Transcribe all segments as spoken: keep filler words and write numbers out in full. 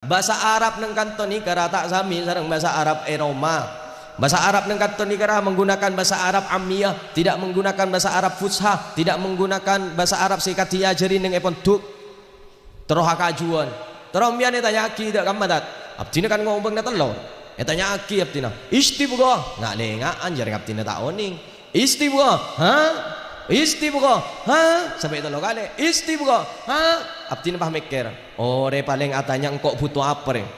Bhâsa Arab neng kanto nèka ra ta' samè sareng bhâsa Arab è Roma. Bhâsa Arab neng kanto nèka ra menggunakan bhâsa Arab Ammiyah, tidak menggunakan bhâsa Arab Fusha, tidak menggunakan bhâsa Arab sè èkadhi èajhâri neng è pondhuk. Terro ha-kajuwân. Terro mbiyan ètanya'aghi dâ' kamma, Tat? Abdhina kan ngobângna tellor. Ètanya'aghi abdhina, "Istibghah?" Nga'-lenga'an, jhâreng abdhina ta' onèng. "Istibghah, ha? Istibghah, ha?" Sampè' tello kalè. "Istibghah, ha?" Abdhina pas mèkkèr, "Orèng palèng atanya engko' bhuto apa, rèng?"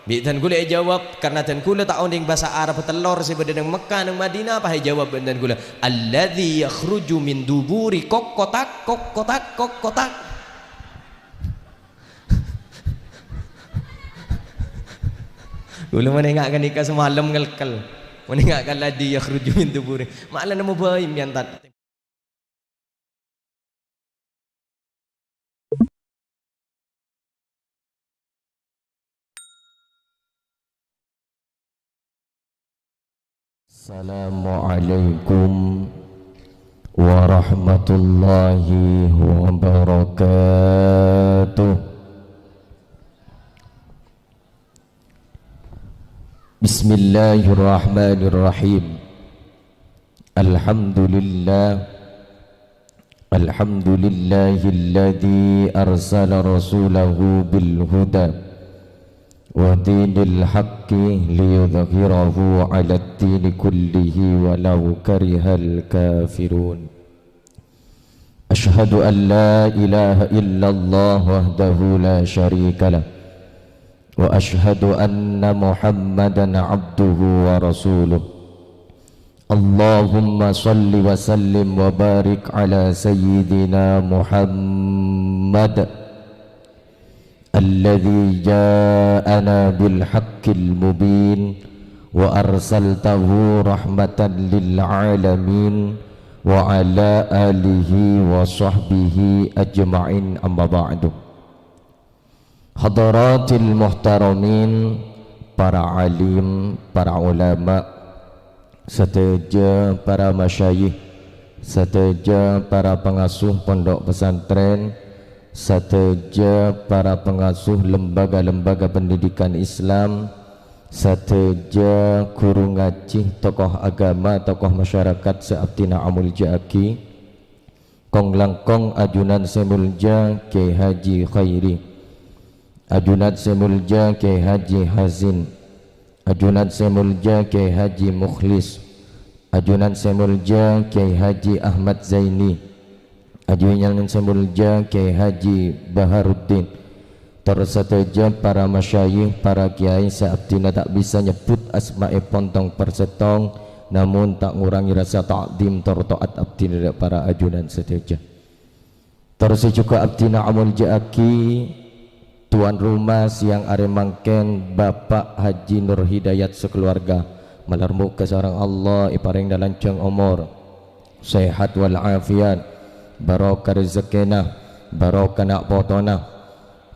Bi' dân kaulâ èjâwâb, karna dân kaulâ ta' onèng bhâsa Arab tellor sè bâdâ neng Mekkah, neng Madinah, pas èjâwâb bân dân kaulâ, "Alladzi yakhruju min duburi kokkotak, kokkotak, kokkotak." Kaulâ mon enga' ghânèka samalem ngelkel. Mon enga' ka alladzi yakhruju min duburi. Ma'lana mobâi mbiyan, Tat. Assalamualaikum warahmatullahi wabarakatuh. Bismillahirrahmanirrahim. Alhamdulillah. Alhamdulillahilladzi arsala rasulahu bil huda wa dinil haqqi liyudhhirahu 'alad dini kullihi walau karihal kafirun. Asyhadu an la ilaha illallah wahdahu la syarika lah. Wa asyhadu anna Muhammadan abduhu wa rasuluh. Allahumma shalli wa sallim wa barik ala sayyidina Muhammad. Alladzi ja'ana bil haqqil mubin wa arsaltahu rahmatan lil alamin wa ala alihi wa sahbihi ajma'in, amma ba'du. Hadaratil muhtaramin, para alim, para ulama, sadhâjâ para masyayikh, sadhâjâ para pangasuh pondhuk pesantren, sadhâjâ para pangasuh lembaga-lembaga pendidikan Islam, sadhâjâ ghuru ngajhi, tokoh agama, tokoh masyarakat sè abdhina amoljâ'aghi, kong-langkong ajunan sè moljâ Kyai Haji Khairi, ajunan sè moljâ Kyai Haji Hazin, ajunan sè moljâ Kyai Haji Mukhlis, ajunan sè moljâ Kyai Haji Ahmad Zaini, ajunan sè moljâ Kyai Haji Baharuddin, tor sadhâjâ para masyayikh, para kèyaè sè abdhina ta' bisa nyebbhut asmaèpon tong per sèttong, namong ta' ngorangè rasa ta'dhim tor to'at abdhina dâ' para ajunan sadhâjâ. Tor sè jhughân abdhina amoljâ'aghi tuan rumah sèyang arè mangkèn, Bapa' Haji Nur Hidayat sakalowarga. Malar moghâ sareng Allah èparèngana lanjhâng omor, sehat wal afiat, barokah rejekkèna, barokah na' potona.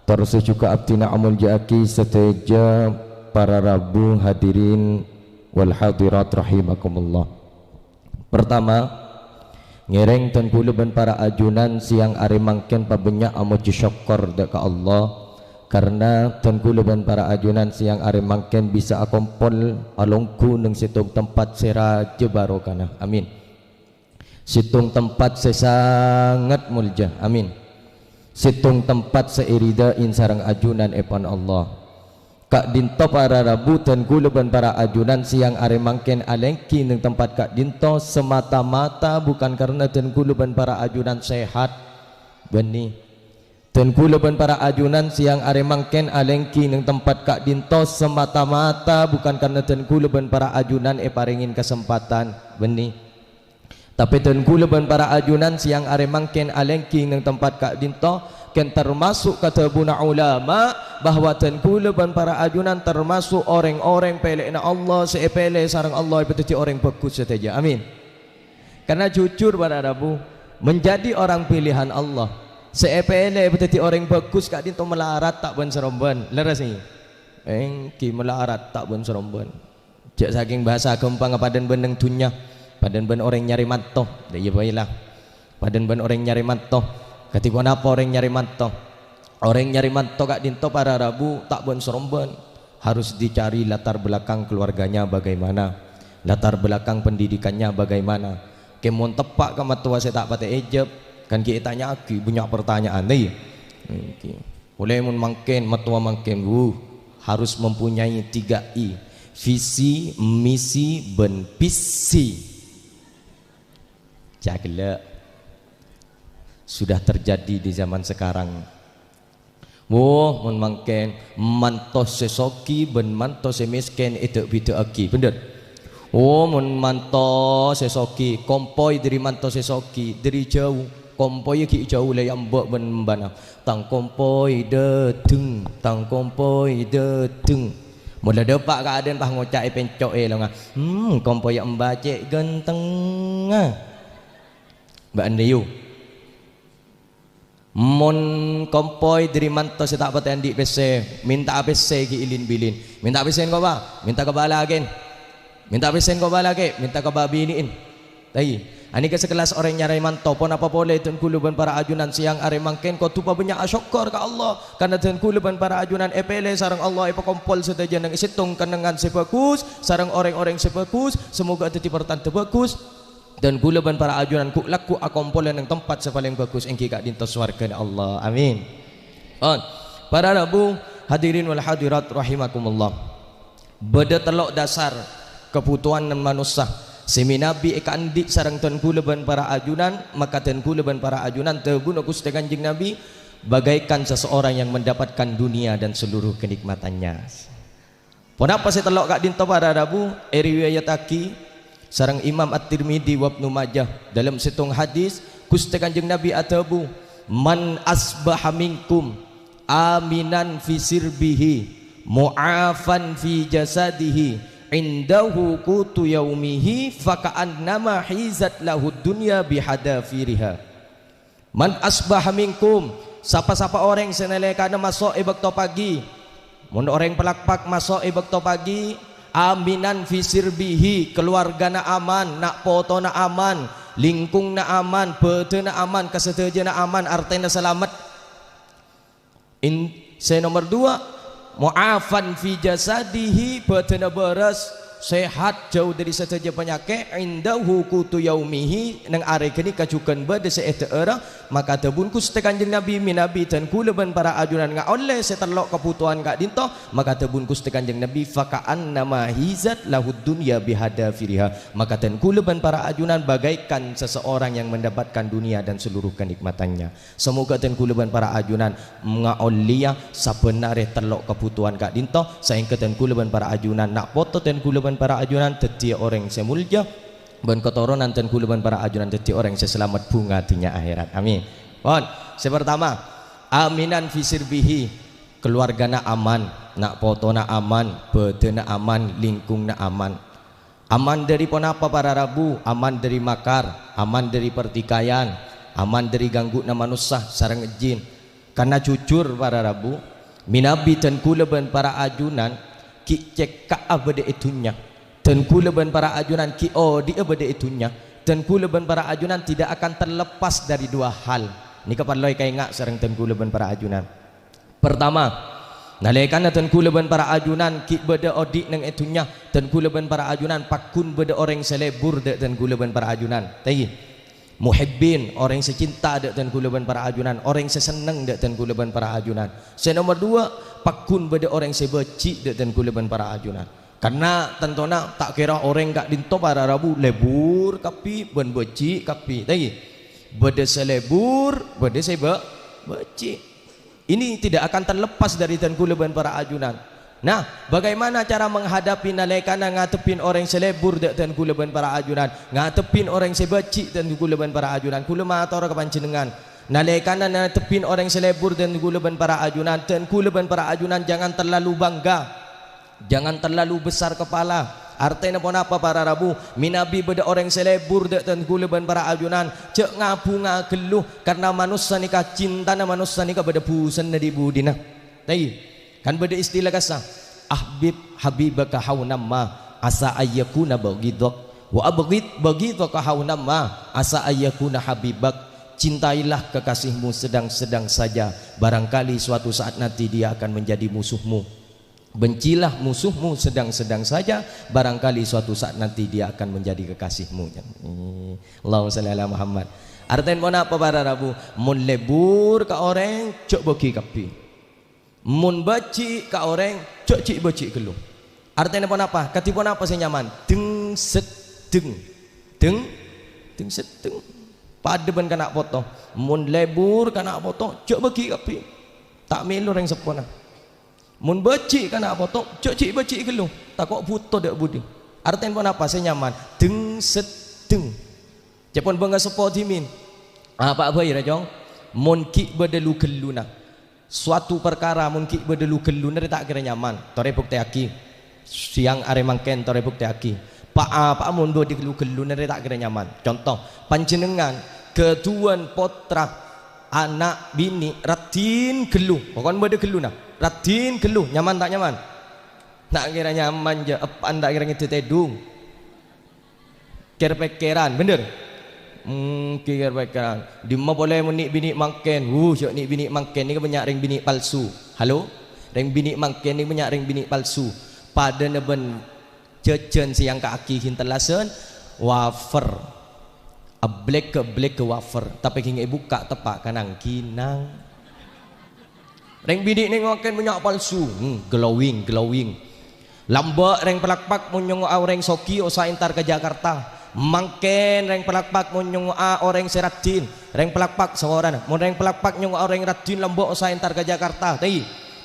Tor sè jhughân abdhina amoljâ'aghi sadhâjâ para rabu hadirin wal hadirat rahimakumullah. Pertama, ngèrèng dân kaulâ bân para ajunan sèyang arè mangkèn pabânnya' amojhi sokkor dâ' ka Allah, karna dân kaulâ bân para ajunan sèyang arè mangkèn bisa akompol alongghu neng sèttong tempat sè rajâ barokana. Amin. Sèttong tempat sè sanget moljâ. Amin. Sèttong tempat sè èridhâi sareng ajunanèpon Allah. Ka'dinto para rabu dân kaulâ bân para ajunan sèyang arè mangkèn alèngghi neng tempat ka'dinto semata-mata bukan karna dân kaulâ bân para ajunan sehat, bânnè. Dân kaulâ bân para ajunan sèyang arè mangkèn alèngghi neng tempat ka'dinto semata-mata bukan karna dân kaulâ bân para ajunan èparèngè kasempadhân, bânnè. Tapè dân kaulâ bân para ajunan sèyang arè mangkèn alèngghi neng tempat ka'dinto, kèng termasuk kadhâbuna ulama bahwa dân kaulâ bân para ajunan termasuk orèng-orèng pèlè'na Allah sè èpèlè sareng Allah èpadhâddhi orèng bhâghus sadhâjâ. Amin. Karna jujur, para rabu, menjadi orang pilihan Allah, sè èpèlè èpadhâddhi orèng bhâghus ka'dinto malarat ta' bân-sarombân. Lerres, ngghi? Èngghi malarat ta' bân-sarombân. Jhâ' sakèng bhâsa ghâmpangnga padâna bân neng dhunnya, padâna bân orèng nyarè manto. Dâ' iyâ bhâi la. Padâna bân orèng nyarè manto. Kadhi ponapa orèng nyarè manto? Orèng nyarè manto ka'dinto para rabu ta' bân-sarombân. Harus dicari latar belakang keluarganya bagaimana, latar belakang pendidikannya bagaimana. Kèng mon teppa' ka mattowa sè ta' patè èjâb, kan ghi' ètanya'aghi bânnya' partanya'an, iyâ. Ènggi. Polè mon mangkèn, mattowa mangkèn, wuh, harus mempunyai tiga I, visi, misi, bân pisi. Cagella'. Sudah terjadi di zaman sekarang. Wo, mon mangkèn, manto sè soghi bân manto sè mèskèn èdâ'-bhidhâ'aghi, bhender? Wo, mon manto sè soghi, kompoy dhâri manto sè soghi, dhâri jhâu, kompoyya ghi' jhâu la è amba' bân embana. Tang kompoy dâteng, tang kompoy dâteng. Mon la dâpa' ka adâ'na pas ngoca' è pènco'è longa, "Hmm, kompoyya emba cè' ghentengnga." Bâ'na, yu. Mon kompoy dhâri manto sè ta' patè andi' pèssè, mènta'a pèssè ghi' ilin-bilin. Mènta pèssè engko', Pa'? Mènta ka bâlâ kèn. Mènta pèssè engko', bâlâ kè', mènta ka bâbinè'en. Tayyib. Anèka sakellas orèng nyarè manto, ponapa polè dân kaulâ bân para ajunan sèyang arè mangkèn kodhu pabânnya' asokkor ka Allah, karna dân kaulâ bân para ajunan èpèlè sareng Allah, èpakompol sadhâjâna neng sèttong kennengngan sè bhâghus, sareng orèng-orèng sè bhâghus, samoghâ dhâddhi partandhâ bhâghus. Dân kaulâ bân para ajunan ghu'-lagghu' akompola neng tempat sè palèng bhâghus, ènggi ka'dinto sowarghâna Allah. Amin. Pon. Para rabu, hadirin wal hadirat rahimakumullah. Bâdâ tello' dasar kabhutowan manossa sè mènabi èkaandi' sareng dân kaulâ bân para ajunan, maka dân kaulâ bân para ajunan dhâbuna Ghustè Kanjeng Nabi, "Bagaikan seseorang yang mendapatkan dunia dan seluruh kenikmatannya." Ponapa sè tello' ka'dinto para rabu? Èriwayattaghi sareng Imam At-Tirmidzi wa Ibnu Majah. Dâlem sèttong hadis, Ghustè Kanjeng Nabi adhâbu, "Man asbaha minkum aminan fi sirbihi, mu'afan fi jasadihi, indahu qutu yaumihi, faka'annama hizat lahud dunya bihadafiriha." "Man asbaha minkum," sapa-sapa orèng sè nalèkana maso' è bâkto pagi. Mon orèng palakpak maso' è bâkto pagi, "aminan fi sirbihi," kalowargana aman, na' potona aman, lingkungna aman, bâdânna aman, kasadhâjâna aman, artèna salamet. In-, sè nomer duwâ', "mu'afan fi jasadihi," bâdânna bârâs, sehat, jhâu dhâri sadhâjâ panyakè', "indahu qutu yaumihi," neng arè ghânèka jhughân bâdâ sè èdhâ'ârâ, maka dhâbuna Ghustè Kanjeng Nabi, mènabi dân kaulâ bân para ajunan ngaollè sè tello' kabhutowan ka'dinto, maka dhâbuna Ghustè Kanjeng Nabi, "Faka'annama hizat lahud dunya bihadafiriha," maka dân kaulâ bân para ajunan bagaikan seseorang yang mendapatkan dunia dan seluruh kenikmatannya. Samoghâ dân kaulâ bân para ajunan ngaollèya sabbhân arè tello' kabhutowan ka'dinto, saèngghâ dân kaulâ bân para ajunan, na' poto dân kaulâ bân para ajunan dhâddhiyâ orèng sè molja, bân katoronan dân kaulâ bân para ajunan dhâddhiyâ orèng sè salamet bhunga dhunnya akhèrat. Amin. Pon. Sè partama, aminan fi sirbihi, kalowargana aman, na' potona aman, bâdânna aman, lingkungna aman. Aman dhâri ponapa para rabu? Aman dhâri makar, aman dhâri pertikaian, aman dhâri ganggu'na manossa sareng jin. Karna jujur para rabu, mènabi dân kaulâ bân para ajunan ghi' cèkka'a bâdâ è dhunnya. Dân kaulâ bân para ajunan ghi' odi'â bâdâ è dhunnya. Dân kaulâ bân para ajunan tidak akan terlepas dari dua hal. Nèka parlo èkaènga' sareng dân kaulâ bân para ajunan. Pertama, nalèkana dân kaulâ bân para ajunan ghi' bâdâ odi' neng è dhunnya, dân kaulâ bân para ajunan pagghun bâdâ orèng sè lebur dâ' dân kaulâ bân para ajunan. Tayyib. Muhibbin, orèng sè cinta dâ' dân kaulâ bân para ajunan, orèng sè senneng dâ' dân kaulâ bân para ajunan. Sè nomer duwâ', pagghun bâdâ orèng sè bâji' dâ' dân kaulâ bân para ajunan. Karna tantona ta' kèra orèng ka'dinto para rabu lebur kabbhi bân bâji' kabbhi. Tayyib. Bâdâ sè lebur, bâdâ sè bâ-, bâji'. Ini tidak akan terlepas dari dân kaulâ bân para ajunan. Nah, bagaimana cara menghadapi nalèkana ngadhebbhin orèng sè lebur dâ' dân kaulâ bân para ajunan, ngadhebbhin orèng sè bâji' dân kaulâ bân para ajunan? Kaulâ mator ka panjhennengngan, nalèkana ngadhebbhin orèng sè lebur dân kaulâ bân para ajunan, dân kaulâ bân para ajunan jangan terlalu bangga. Jangan terlalu besar kepala. Artèna ponapa para rabu? Mènabi bâdâ orèng sè lebur dâ' dân kaulâ bân para ajunan, jhâ' ngabhunga ghâllu, karna manossa nèka, cintana manossa nèka bâdâ bhusanna dhi-budhina. Tayyib. Kan bâdâ istilah kassa, "Ahbib habibaka haunamma, asa ayyakuna baghidak. Wa abghid baghidaka haunamma, asa ayyakuna habibak." Cintailah kekasihmu sedang-sedang saja, barangkali suatu saat nanti dia akan menjadi musuhmu. Bencilah musuhmu sedang-sedang saja, barangkali suatu saat nanti dia akan menjadi kekasihmu. Allahumma shalli ala Muhammad. Artèna ponapa para rabu? Mon lebur ka orèng, jhâ' bâgi kabbhi. Mon bâji' ka orèng, jhâ' ji'-bâji' ghâllu. Artèna ponapa? Kadhi ponapa sè nyaman? Deng seddeng. Deng, deng seddeng. Padâ bân kana' poto. Mon lebur kana' poto, jhâ' bâgi kabbhi. Ta' mèlo rèng seppona. Mon bâji' kana' poto, jhâ' ji'-bâji' ghâllu. Tako' bhuto dâ' budi. Artèna ponapa sè nyaman? Deng seddeng. Ca'èpon bângaseppo dhimèn. Apa bhâi, ra, Cong? Mon ghi' bâdâ lu-ghâlluna. Suatu parkara mon ghi' bâdâ lu-ghâlluna rè ta' kèra nyaman. Torè buktèyaghi. Sèyang arè mangkèn torè buktèyaghi. Pa-apa'a mon bâdâ lu-ghâlluna rè ta' kèra nyaman. Conto, panjhennengngan ghâdhuwân pottra, ana', binè', raddhin ghâllu. Pokon bâdâ ghâlluna. Raddhin ghâllu, nyaman ta' nyaman? Ta' kèra nyaman, jâ'. Eppa'na ta' kèra ngèdhâ tèdung. Kèr-pèkkèran, bhender? Èngghi kèr-pèkkèran. Dimma polè mon nè'-binè' mangkèn? Wuh, jâ' nè'-binè' mangkèn nèka bânnya' rèng binè' palsu. Halo? Rèng binè' mangkèn nèka bânnya' rèng binè' palsu. Padâna bân jhâjhân sè èyangka'aghi ghi' tellasan, wafer. Eblèk-eblèk wafer, tapè ghi' èbukka' teppa' ka nang-ghinang. Rèng binè' nèng mangkèn bânnya' palsu. Hmm, glowing, glowing. Lambâ' rèng palakpak mon nyongngo'a orèng soghi osa èntar ka Jakarta. Mangkèn rèng palakpak mon nyongngo'a orèng sè raddhin. Rèng palakpak saworana. Mon rèng palakpak nyongngo'a orèng raddhin lambâ' osa èntar ka Jakarta. Tè,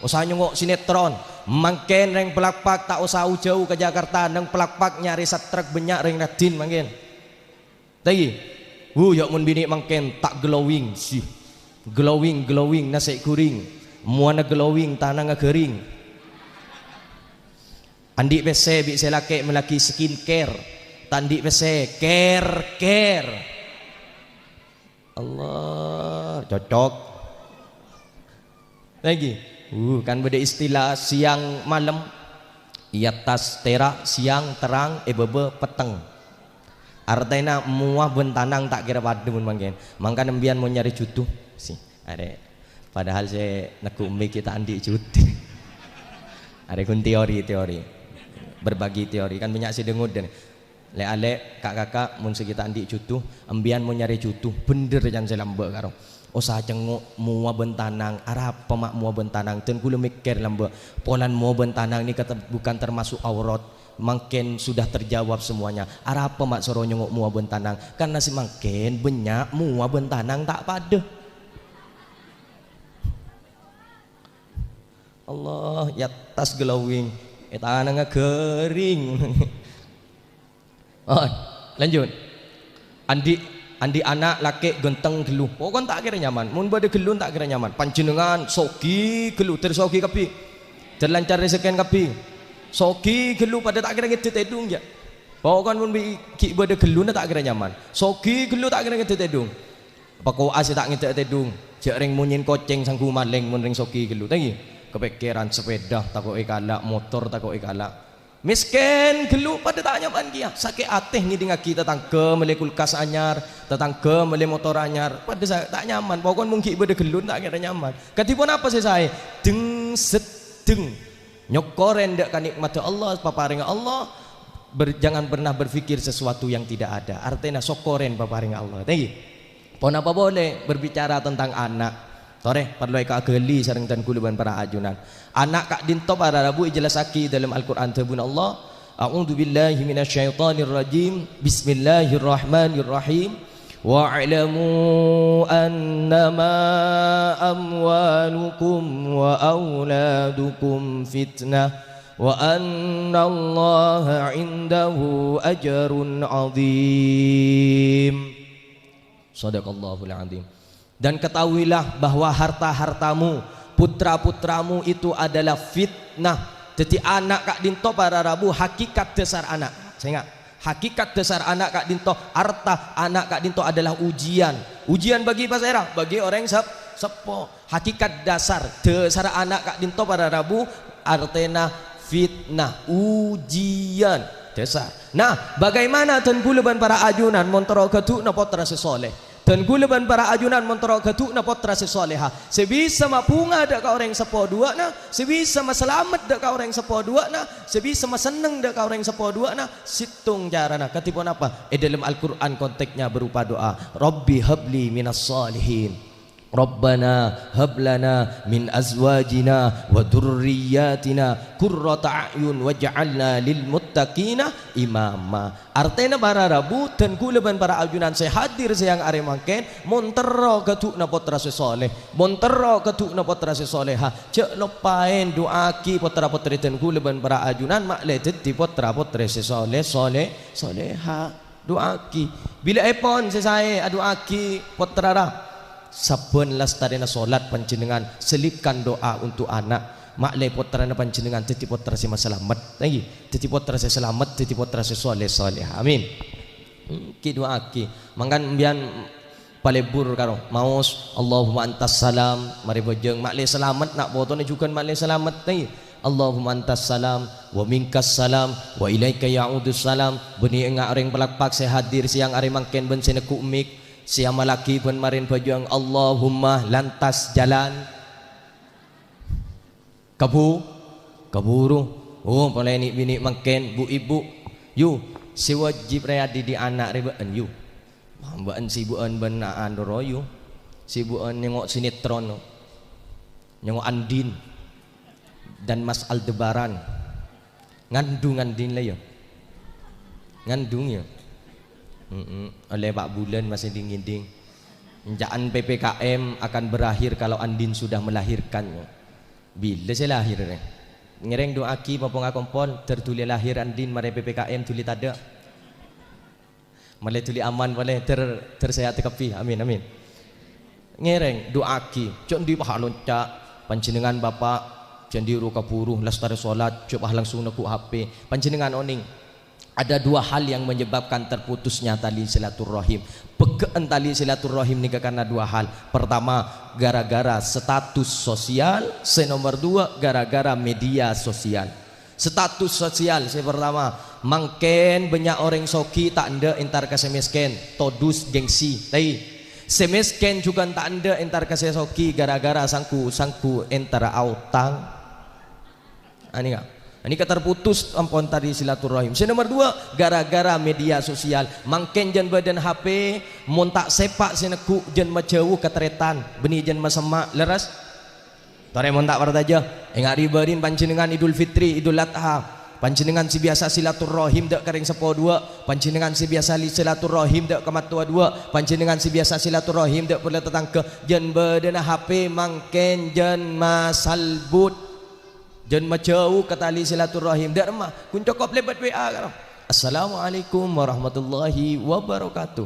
osa nyongngo' sinetron. Mangkèn rèng palakpak ta' osa jâu-jâu ka Jakarta. Neng palakpak nyarè satrek bânnya' rèng raddhin mangkèn. Tè, ghi. Wu, yâ' mon binè' mangkèn ta' glowing, sih. Glowing, glowing, nasè' ghuring. Mowana glowing, tanangnga ghâring. Andi' pèssè bi' sè lakè' mellèaghi skincare. Ta' andi' pèssè, care, care. Allah, cocok. Lagi, uh, kan bâdâ istilah siang malem, è attas tèra', siang terrang, è bâbâ petteng. Artèna mowa bân tanang ta' kèra padâ mon mangkèn. Mangkana embiyan mon nyarè juduh, sih, arè. Padahal sè neggu' mic ghi' ta' andi' juduh. Arè ghun teori-teori. Berbagi teori, kan bânnya' sè dengngod, deh. Lè'-alè', ka'-kaka', mon sè ghi' ta' andi' juduh, embiyan mon nyarè juduh, bhender can sè lambâ' karo. Osa cengngo', mowa bân tanang, arapa ma' mowa bân tanang, dân kaulâ mèkkèr lambâ', polana mowa bân tanang nèka ter-, bukan termasuk aurat, mangkèn sudah terjawab semuanya. Arapa ma' soro nyongngo' mowa bân tanang, karna sè mangkèn bânnya' mowa bân tanang ta' padâ. Allah, è attas glowing, è tanangnga ghâring. Oh, lanjut. Andi', andi' ana' lakè' ghânteng ghâllu. Pokon ta' kèra nyaman. Mon bâdâ ghâllu ta' kèra nyaman. Panjhennengngan soghi ghâllu, dhâri soghi kabbhi. Dhâri lancar rezekkèn kabbhi. Soghi ghâllu padâ ta' kèra ngèdhâ tèdung, jâ'. Pokon mon bi-, ghi' bâdâ ghâlluna ta' kèra nyaman. Soghi ghâllu ta' kèra ngèdhâ tèdung. Pakowa'a sè ta' ngèdhâ tèdung. Jâ' rèng monyèn kocèng sangghu malèng mon rèng soghi ghâllu. Tèngghi. Kapèkkèran sepèda tako' èkala', motor tako' èkala'. Mèskèn ghâllu padâ ta' nyaman kèya. Sakè' atè ngèdingngaghi tatangghâ mellè kulkas anyar, tatangghâ mellè motor anyar, padâ sa-, ta' nyaman. Pokon mon ghi' bâdâ ghâllu ta' kèra nyaman. Kadhi ponapa sè saè? Deng-seddheng. Nyokkorèn dâ' kanè'matta Allah, paparèngnga Allah. Ber-, jangan pernah berpikir sesuatu yang tidak ada. Artèna sokkorèn paparèngnga Allah. Tèngghi. Ponapa polè berbicara tentang ana'? Torè, parlo èkaaghâli sareng dân kaulâ bân para ajunan. Ana' ka'dinto para rabu èjellassaghi dâlem Al-Qur'an, dhâbuna Allah, "A'udzubillahi minasyaitonirrajim. Bismillahirrahmanirrahim. Wa'lamu annama amwalukum wa auladukum fitnah, wa annallaha indahu ajrun azim." Shadaqallahul adzim. Dan ketahuilah bahwa harta-hartamu, putra-putramu itu adalah fitnah. Dhâddhi ana' ka'dinto para rabu hakikat dhâsar ana'. Sènga', hakikat dhâsar ana' ka'dinto, arta ana' ka'dinto adalah ujian. Ujian bagi pasèra? Bagi orèng sep-, seppo. Hakikat dhâsar, dhâsar ana' ka'dinto para rabu, artèna fitnah, ujian. Dhâsar. Nah, bagaimana dân kaulâ bân para ajunan mon terro ghâdhuwâna pottra sè soleh? Dân kaulâ bân para ajunan mon terro ghâdhuwâna pottra sè soleha, sè bisa mabhunga dâ' ka orèng seppo duwâ'na, sè bisa masalamet dâ' ka orèng seppo duwâ'na, sè bisa masenneng dâ' ka orèng seppo duwâ'na, sèttong carana. Kadhi ponapa? È dâlem Al-Qur'an konteksnya berupa doa, "Rabbi habli minas shalihin." "Rabbana hab lana min azwajina wa dzurriyyatina qurrata a'yun waj'alna lil muttaqina imama." Artèna para rabu, dân kaulâ bân para ajunan sè hadir sèyang arè mangkèn, mon terro ghâdhuwâna pottra sè soleh, mon terro ghâdhuwâna pottra sè soleha, jhâ' loppaè du'aaghi pottra-pottrè dân kaulâ bân para ajunan ma'lè dhâddhi pottra-pottrè sè soleh, soleh, soleha. Du'aaghi. Bilâèpon sè saè adu'aaghi, pottrara. Sabbhân lastarèna solat panjhennengngan selipkan doa untuk anak. Ma'lè pottrana panjhennengngan dhâddhi pottra sè masalamet. Ènggi, dhâddhi pottra sè salamet, dhâddhi pottra sè soleh, soleha. Amin. Hmm, ki du'aaghi. Mangkana sampèyan palebur karo maos, "Allahumma antas salam," marè bhâjâng, ma'lè salamet, na' potona jhughân ma'lè salamet, ngghi. "Allahumma antas salam, wa minkas salam, wa ilaika ya'udus salam." Bânnè enga' orèng palakpak sè hadir sèyang arè mangkèn bân sè neggu' mik, sè amallaghi bân marèn bhâjâng, "Allahumma lantas jalan." Kabu-, kaburu. Oh, polè nè'-binè' mangkèn, bu-ibu. Yu, sè wajib rè adhidhi' ana' rè bâ'ân, yu. Bâ'ân sibu'ân bân anu rowa, yu. Sibu'ân nèngo' sinetron. Nèngo' Andin dan Mas Aldebaran. Ngandung Andin la, yu. Ngandung, yu. Mm-mm. Ollè pa' bulân masih ding-nginding. Enca'an P P K M akan berakhir kalau Andin sudah melahirkan, yu. Bilâ sè lahir, rè? Ngèrèng du'aaghi, popongnga kompol, dhâr dhuli lahir Andin, marè P P K M dhuli tadâ'. Ma'lè dhuli aman, polè dhâr, dhâr sehat kabbhi. Amin, amin. Ngèrèng, du'aaghi, jhâ' andi' paha lonca', panjhennengngan, Bapa', jhâ' andi' ru-kaburu, lastarè solat, jhâ' pas langsung neggu' H P. Panjhennengngan onèng, ada dua hal yang menyebabkan terputusnya tali silaturrahim. Pegghâ'ân tali silaturrahim nèka karena dua hal. Pertama, gara-gara status sosial. Sè nomor dua, gara-gara media sosial. Status sosial sè pertama, mangkèn bânnya' orèng soghi ta' endâ' entar ka sè mèskèn, todus, gengsi. Tèi. Sè mèskèn jhughân ta' endâ' entar ka sè soghi gara-gara sangghu-sangghu entara aotang. Anèka, anèka terputus ampon tali silaturrahim. Sè nomor dua, gara-gara media sosial. Mangkèn jân bâdân H P, mon ta' sèpa' sè neggu' jân majhâu ka tarètan, bânnè jân masemma', lerres? Torè mon ta' partajâ, ènga' ribârin panjhennengngan Idul Fitri, Idul Adha. Panjhennengngan sè biyasa silaturrahim dâ' ka rèng seppo duwâ', panjhennengngan sè biyasa li-, silaturrahim dâ' ka mattowa duwâ', panjhennengngan sè biyasa silaturrahim dâ' polè tatangghâ, jân bâdâna H P mangkèn jân masalbut. Jân majhâu ka tali silaturrahim. Dâ' remma, ghun cokop lèbât W A karo. "Assalamualaikum warahmatullahi wabarakatuh.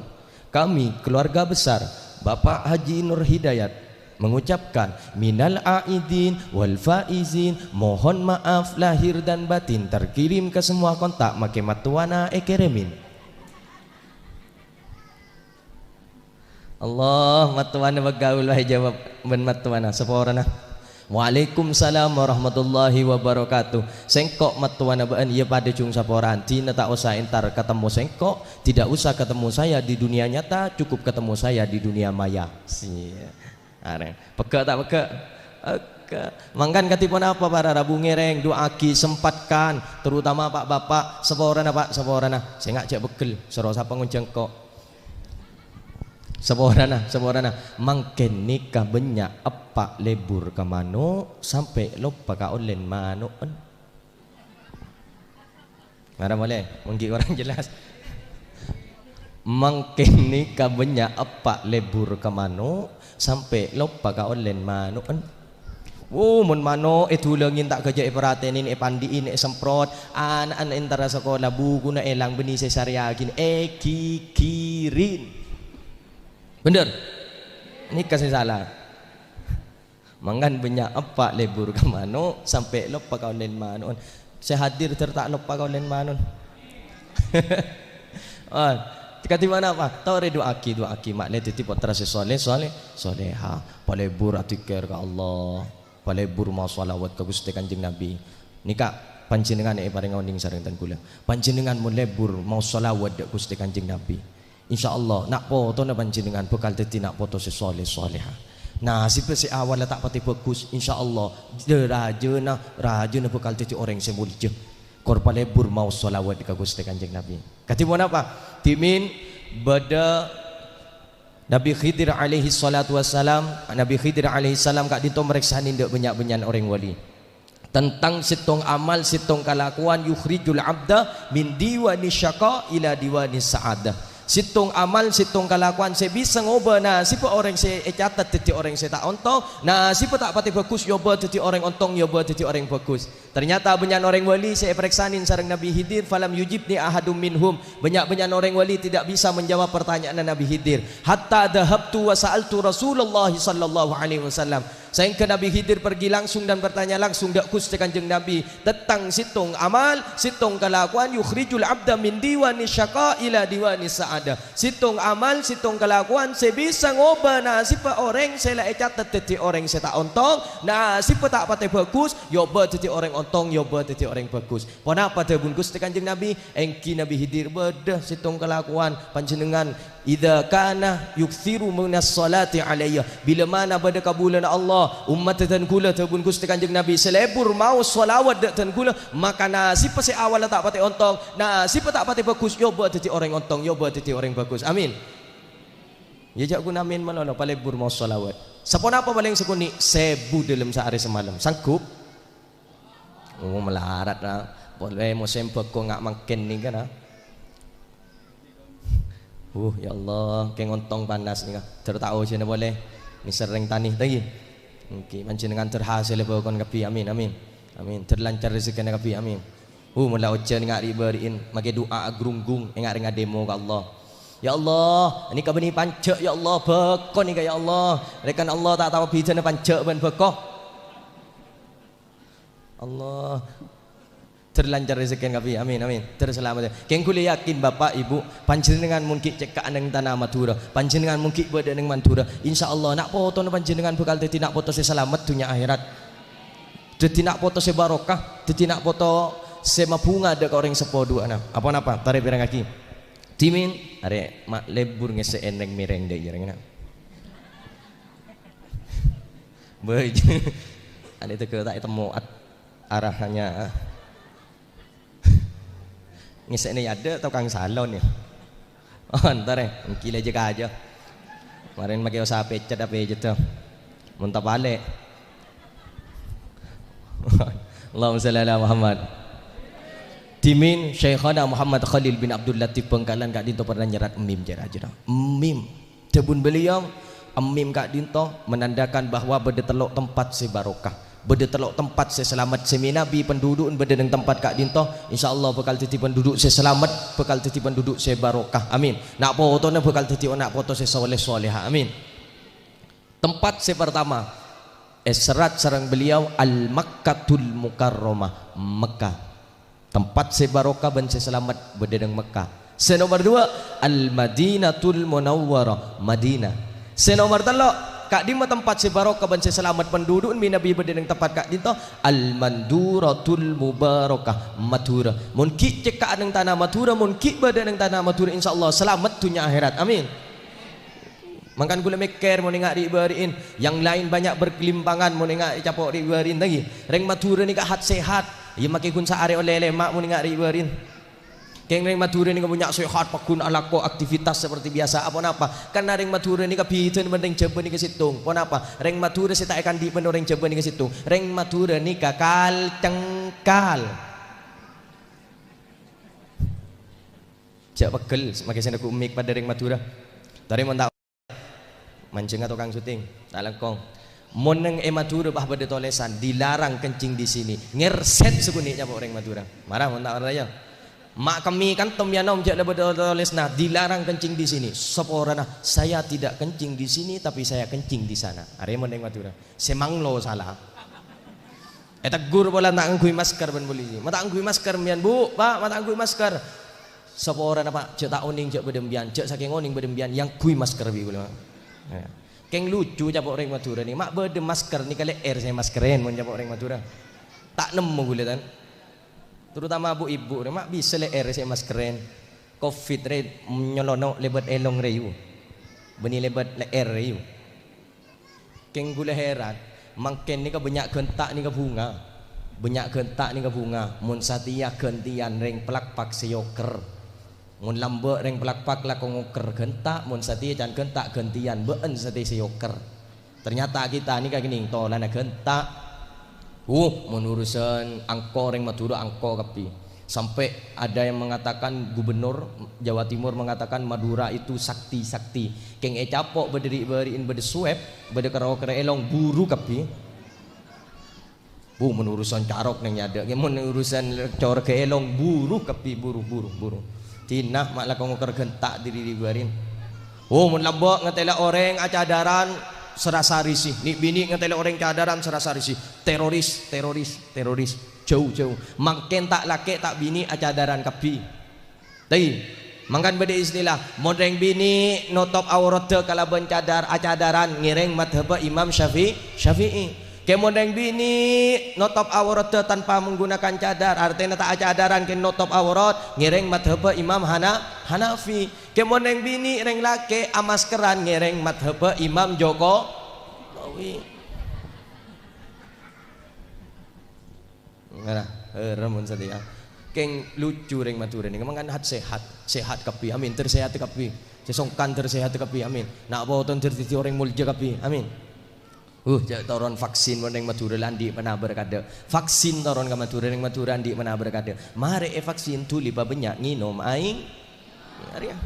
Kami, keluarga besar Bapak Haji Nur Hidayat, mengucapkan minal aidin wal faizin, mohon maaf lahir dan batin, terkirim ke semua kontak, makè mattowana èkèrèmè." Allah, mattowana bâgaul, wahai jawab bân mattowana, saporana. "Waalaikumsalam warahmatullahi wabarakatuh. Sèngko' mattowana bâ'ân iyâ padâ jhung saporaan, dina ta' osa entar katemmo sèngko', tidak usah ketemu saya di dunia nyata, cukup ketemu saya di dunia maya." Sia. Arèng. Pegghâ' ta' pegghâ'? Pegghâ'. Mangkana kadhi ponapa para rabu ngèrèng, du'aaghi, sempatkan, terutama pa'-bapa', saporana, Pa', saporana. Sènga' jhâ' pegghel, soro sapa ngonjhâng ko'. Saporana, saporana. Mangkèn nèka bânnya' eppa' lebur ka mano' sampè' loppa ka ollèn mano'en. Ngara polè, mon ghi' korang jelas. Mangkèn nèka bânnya' eppa' lebur ka mano' sampè' loppa ka ollèn mano'en. Wo, mon mano' èdulângè ta' ghâjâ èparhatènè, èpandi'i, èsemprot, ana'na entara sakola, bukuna èlang, bânnè sè èsarèyaghi, èghighiri. Bhender? Nèka sè sala. Mangkana bânnya' eppa' lebur ka mano' sampè' loppa ka ollèn mano'en. Sè hadir dhâr ta' loppa ka ollèn mano'en. Ah, kadhi ponapa? Torè du'aaghi, du'aaghi, ma'lè dhâddhi pottra sè soleh, soleh, soleha. Palebur adzikir ka Allah. Palebur maos shalawat ka Ghustè Kanjeng Nabi. Nèka panjhennengngan èparèng onèng sareng dhân kaulâ. Panjhennengngan mon lebur maos shalawat dâ' Ghustè Kanjeng Nabi. Insyaallah, na' potona panjhennengngan bhâkal dhâddhi na' poto sè sholeh sholehah. Nasèbbhâ sè awwalla ta' patè bhâghus, insyaallah, rajâna, rajâna bhâkal dhâddhi orèng sè molja. Kor palebur maos sholawat ka Ghustè Kanjeng Nabi. Kadhi ponapa? Dhimèn bâdâ Nabi Khidir alaihi shalatu wassalam, Nabi Khidir alaihi salam ka'dinto marèksanè dâ' bânnya'-bânnya'an orèng wali. Tentang sèttong amal, sèttong kalakowan yukhrijul abda min diwani syaqa ila diwani sa'adah. Sèttong amal, sèttong kalakowan sè bisa ngobâ nasèbbhâ orèng sè ècatet dhâddhi orèng sè ta' ontong, nasèbbhâ ta' patè bhâghus èobâ dhâddhi orèng ontong, èobâ dhâddhi orèng bhâghus. Ternyata bânnya'an orèng wali sè èparèksanè sareng Nabi Khidir, "Falam yujibni ahadum minhum." Bânnya'-bânnya'an orèng wali tidak bisa menjawab pertanyaanna Nabi Khidir. "Hatta dhahabtu wa sa'altu Rasulullah sallallahu alaihi wasallam." Saèngghâ Nabi Khidir pergi langsung dan bertanya langsung dâ' Ghustè Kanjeng Nabi tentang sèttong amal, sèttong kalakowan yukhrijul abda min diwani syaqa ila diwani sa'adah. Sèttong amal, sèttong kalakowan sè bisa ngobâ nasèbbhâ orèng sè la ècatet dhâddhi orèng sè ta' ontong, nasèbbhâ ta' patè bhâghus, èobâ dhâddhi orèng ontong, èobâ dhâddhi orèng bhâghus. Ponapa dhâbuna Ghustè Kanjeng Nabi? Èngghi Nabi Khidir bâdâ sèttong kalakowan panjhennengngan, "Idza kana yuksiru minas sholati alayya." Bilâ mana bâdâ kabulâna Allah, ommaddhâ dân kaulâ, dhâbuna Ghustè Kanjeng Nabi, sè lebur maos sholawat dâ' dân kaulâ, maka nasèbbhâ sè awwalla ta' patè ontong, nasèbbhâ ta' patè bhâghus, èobâ dhâddhi orèng ontong, èobâ dhâddhi orèng bhâghus. Amin. Yâ, jhâ' ghun amin malolo, palebur maos sholawat. Saponapa palèng sakonè'? Sèbu dâlem saarè samalem. Sanggup? Oh, malarat, ah. Polè mosèm bhâko nga' mangkèn nèka, ah. Uh, ya Allah, kèng ontong panas nèka. Dâr ta' ojhân polè. Nèser rèng tanè, ta' ghi? Èngghi, panjhennengngan dâr hasèlla bhâkona kabbhi. Amin, amin. Amin. Dâr lancar rejekkèna kabbhi. Amin. Uh, mon la ojhân nga' ri'-bâri'in, makè du'a agrunggung, enga' rèng ademo ka Allah. Ya Allah, nèka bânnè panjhâ', ya Allah, bhâko nèka, ya Allah. Rèkan Allah ta' tao bhidhâna panjhâ' bân bhâko. Allah. Dâr lancar rejekkèna kabbhi. Amin, amin. Dâr salamet. Kèng ghulâ yakin, Bapak, Ibu, panjhennengngan mon ghi' cèkka'an neng tana Madhurâ, panjhennengngan mon ghi' bâdâ neng Madhurâ, insyaallah na' potona panjhennengngan bhâkal dhâddhi na' poto sè salamet dhunnya akhèrat. Dhâddhi na' poto sè barokah, dhâddhi na' poto sè mabhunga dâ' ka orèng seppo duwâ'na. Aponapa? Tarè pèrengngaghi. Dhimèn, arè ma' lebur ngèssè'è rèng-mèrèng dâ' iyâ rèng na. Bâi. Arè tegghâ ta' ètemmo at-, arahannya. Ngèssè'è yâ adâ' tokang salon yâ. Oh, entar yâ, èngghi la jâ-kajâ. Marèn makè osa pècèt apa jâ' to. Mon ta' palè'. Allahumma shalli ala Muhammad. Dhimèn Syaikhana Muhammad Khalil bin Abdul Latif Bangkalan ka'dinto pernah nyerrat mim, jâ-, jâ-, mim. Dhâbuna beliau, mim ka'dinto menandakan bahwa bâdâ tello' tempat sè barokah. Bâdâ tello' tempat sè salamet, sè mènabi pendudu'na bâdâ neng tempat ka'dinto, insyaallah bhâkal dhâddhi pendudu' sè salamet, bhâkal dhâddhi pendudu' sè barokah. Amin. Na' potona bhâkal dhâddhi na' poto sè sholeh-sholehah. Amin. Tempat sè partama, èserrat sareng beliau Al-Makkatul Mukarramah, Mekkah. Tempat sè barokah bân sè salamet bâdâ neng Mekkah. Sè nomer duwâ', Al-Madinatul Munawwarah, Madinah. Sè nomer tello', ka'dimma tempat sè barokah bân sè salamet pendudu'na mènabi bâdâ neng tempat ka'dinto? Al-Manduratul Mubarakah, Madhurâ. Mon ghi' cèkka'an neng tana Madhurâ, mon ghi' bâdâ neng tana Madhurâ, insyaallah salamet dhunnya akhèrat. Amin. Mangkana ghulâ mèkkèr mon enga' ri'-bâri'in, yang lain banyak bergelimpangan mon enga' ècapo' ri'-bâri'in, ta' ghi? Rèng Madhurâ nèka hat-sehat, iyâ makè ghun saarè ollè lèma' mon enga' ri'-bâri'in. Kèng rèng Madhurâ nèka bânnya' sehat, pagghun alako aktivitas seperti biasa. Aponapa? Karna rèng Madhurâ nèka bhidhâna bân rèng Jhâbâ nèka sèttong. Ponapa? Rèng Madhurâ sè ta' èkandi' bân orèng Jhâbâ nèka sèttong. Rèng Madhurâ nèka kal-cengkal. Jhâ' pegghel, makè sè neggu' mik padâ rèng Madhurâ. Tarè mon ta' manjhângnga tokang syuting, ta' lèngkong. Mon neng è Madhurâ, bâh, bâdâ tolèsan, "Dilarang kencing di sini." Ngèrsèt sakonè' nyapo' rèng Madhurâ. Mara mon ta' mara, yâ. Ma' kemmè kantom yâ nom jhâ' la bâdâ tolèsanna, "Dilarang kencing di sini." Saporana, "Saya tidak kencing di sini, tapi saya kencing di sana." Arè mon neng Madhurâ. Sè manglo sala. Ètegghur polana ta' ngangghuy masker bân polisi. "Ma' ta' ngangghuy masker, mbiyan, Bu', Pak, ma' ta' ngangghuy masker." Saporana, Pak, jhâ' ta' onèng jhâ' bâdâ mbiyan, jhâ' sakèng onèng bâdâ mbiyan, èyangghuy masker bi' kaulâ, Pak. Yâ. Kèng lucu capo' rèng Madhurâ nè, ma' bâdâ masker nèka lè'èr sè maskerèn mon capo' rèng Madhurâ. Ta' nemmo kaulâ, tan. Terutama bu-ibu nè, ma' bisa lè'èr sè maskerèn. Covid rè nyolono' lèbât èlong rè, yu. Bânnè lèbât lè'èr rè, yu. Kèng ghulâ heran, mangkèn nèka bânnya' ghânta' nèka bhunga. Bânnya' ghânta' nèka bhunga. Mon satèya ghântèyan rèng plakpak sè èokèr. Mon lambâ' rèng plakpak lako ngokèr ghânta', mon satèya can ghânta' ghântèyan bâ'ân satèya sè èokèr. Ternyata kita nèka kènèng tolana ghânta'. Uh, mon urusan angko rèng Madhurâ angko kabbhi. Sampai ada yang mengatakan gubernur Jawa Timur mengatakan Madura itu sakti-sakti. Kèng ècapo' bâdâ ri'-bâri'in bâdâ swab, bâdâ karo-karo èlong buru kabbhi. Bu, mon urusan carok nèng nyadâ', mon urusan corok èlong buru kabbhi, buru, buru, buru. Dina ma' lako ngokèr ghânta' diri ri-bâri'in. Oh, mon lambâ' ngatèla orèng acadaran sè rassa risi. Nè'-binè' ngatèla orèng cadaran sè rassa risi. Teroris, teroris, teroris. Jâu, jâu. Mangkèn ta' lakè' ta' binè' acadaran kabbhi. Tè, mangkana bâdâ istilah, mon rèng binè' notop aoratta kalabân cadar, acadaran ngèrèng madhâbbhâ Imam Syafi-, Syafi'i. Kè mon rèng binè' notop aoratta tanpa menggunakan cadar, artèna ta' acadaran kè notop aorat, ngèrèng madhâbbhâ Imam Hana-, Hanafi. Kè mon rèng binè' rèng lakè' amaskeran ngèrèng madhâbbhâ Imam Joko-, Jokowi. Ngara, eh, ramon satèya. Kèng lucu rèng Madhurâ nèka, mangkana hat-sehat, sehat kabbhi, amin. Tersehat kabbhi. Sè songkan tersehat kabbhi, amin. Na' poton ter dhâddhi orèng molja kabbhi, amin. Uh, jhâ' toron vaksin mon rèng Madhurâ la andi' panabâr kadâ'. Vaksin toron ka Madhurâ, rèng Madhurâ andi' panabâr kadâ'. Marè èvaksin, dhuli pabânnya' ngènom aèng. Arèya.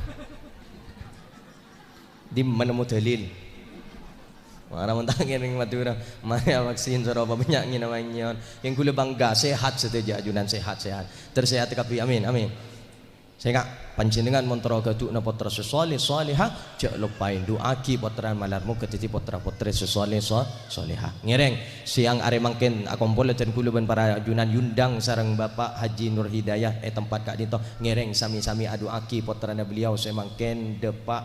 Dimma nemmo dalil? Mara mon ta' ngèrèng Madhurâ, marè vaksin soro pabânnya' ngènom aèng nyeon. Kèng ghulâ bangga, sehat sadhâjâ ajunan, sehat-sehat. Tersehat kabbhi, amin, amin. Sènga', panjhennengan mon terro ghâdhuwâna pottra sè sholeh sholehah, jhâ' loppaè du'aaghi pottrana malar moghâ dhâddhi pottra-pottrè sè sholeh sho-, sholehah. Ngèrèng, sèyang arè mangkèn akompol dân ghulâ bân para ajunan èondhâng sareng Bapak Haji Nur Hidayah è tempat ka'dinto. Ngèrèng sami-sami adu'aaghi pottrana beliau sè mangkèn dâpa'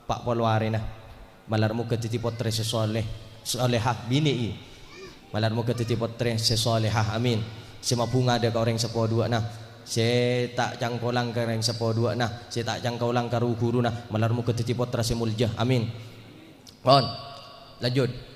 pa' polo arèna. Malar moghâ dhâddhi pottrè sè sholeh, sholehah, binè, i. Malar moghâ dhâddhi pottrè sè sholehah, amin. Sè mabhunga dâ' ka orèng seppo duwâ'na, sè ta' cangkolang ka orèng seppo duwâ'na, sè ta' cangkolang ka ru-ghuruna, malar moghâ dhâddhi pottra sè molja, amin. Pon. Lanjut.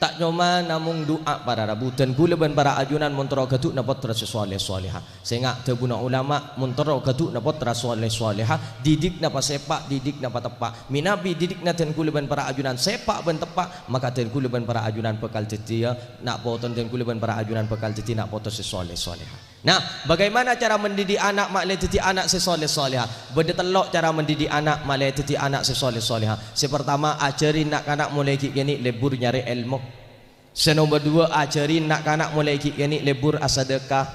Ta' coma namong du'a para rabu, dân ghulâ bân para ajunan mon terro ghâdhuwâna pottra sè sholeh sholehah. Sènga' dhâbuna ulama, mon terro ghâdhuwâna pottra sholeh sholehah, didikna pasèpa', didikna pateppa'. Mènabi didikna dân ghulâ bân para ajunan sèpa' bân teppa', maka dân ghulâ bân para ajunan bhâkal dhâddhiyâ na' poton, dân ghulâ bân para ajunan bhâkal dhâddhi na' poto sè sholeh sholehah. Nah, bagaimana cara mendidik anak ma'lè dhâddhi ana' sè sholeh sholehah? Bâdâ tello' cara mendidik ana' ma'lè dhâddhi ana' sè sholeh sholehah. Sè partama, ajhâri na'-kana' molaè ghi' kènè' lebbur nyarè èlmo. Sè nomer duwâ', ajhâri na'-kana' molaè ghi' kènè' lebbur asadâka.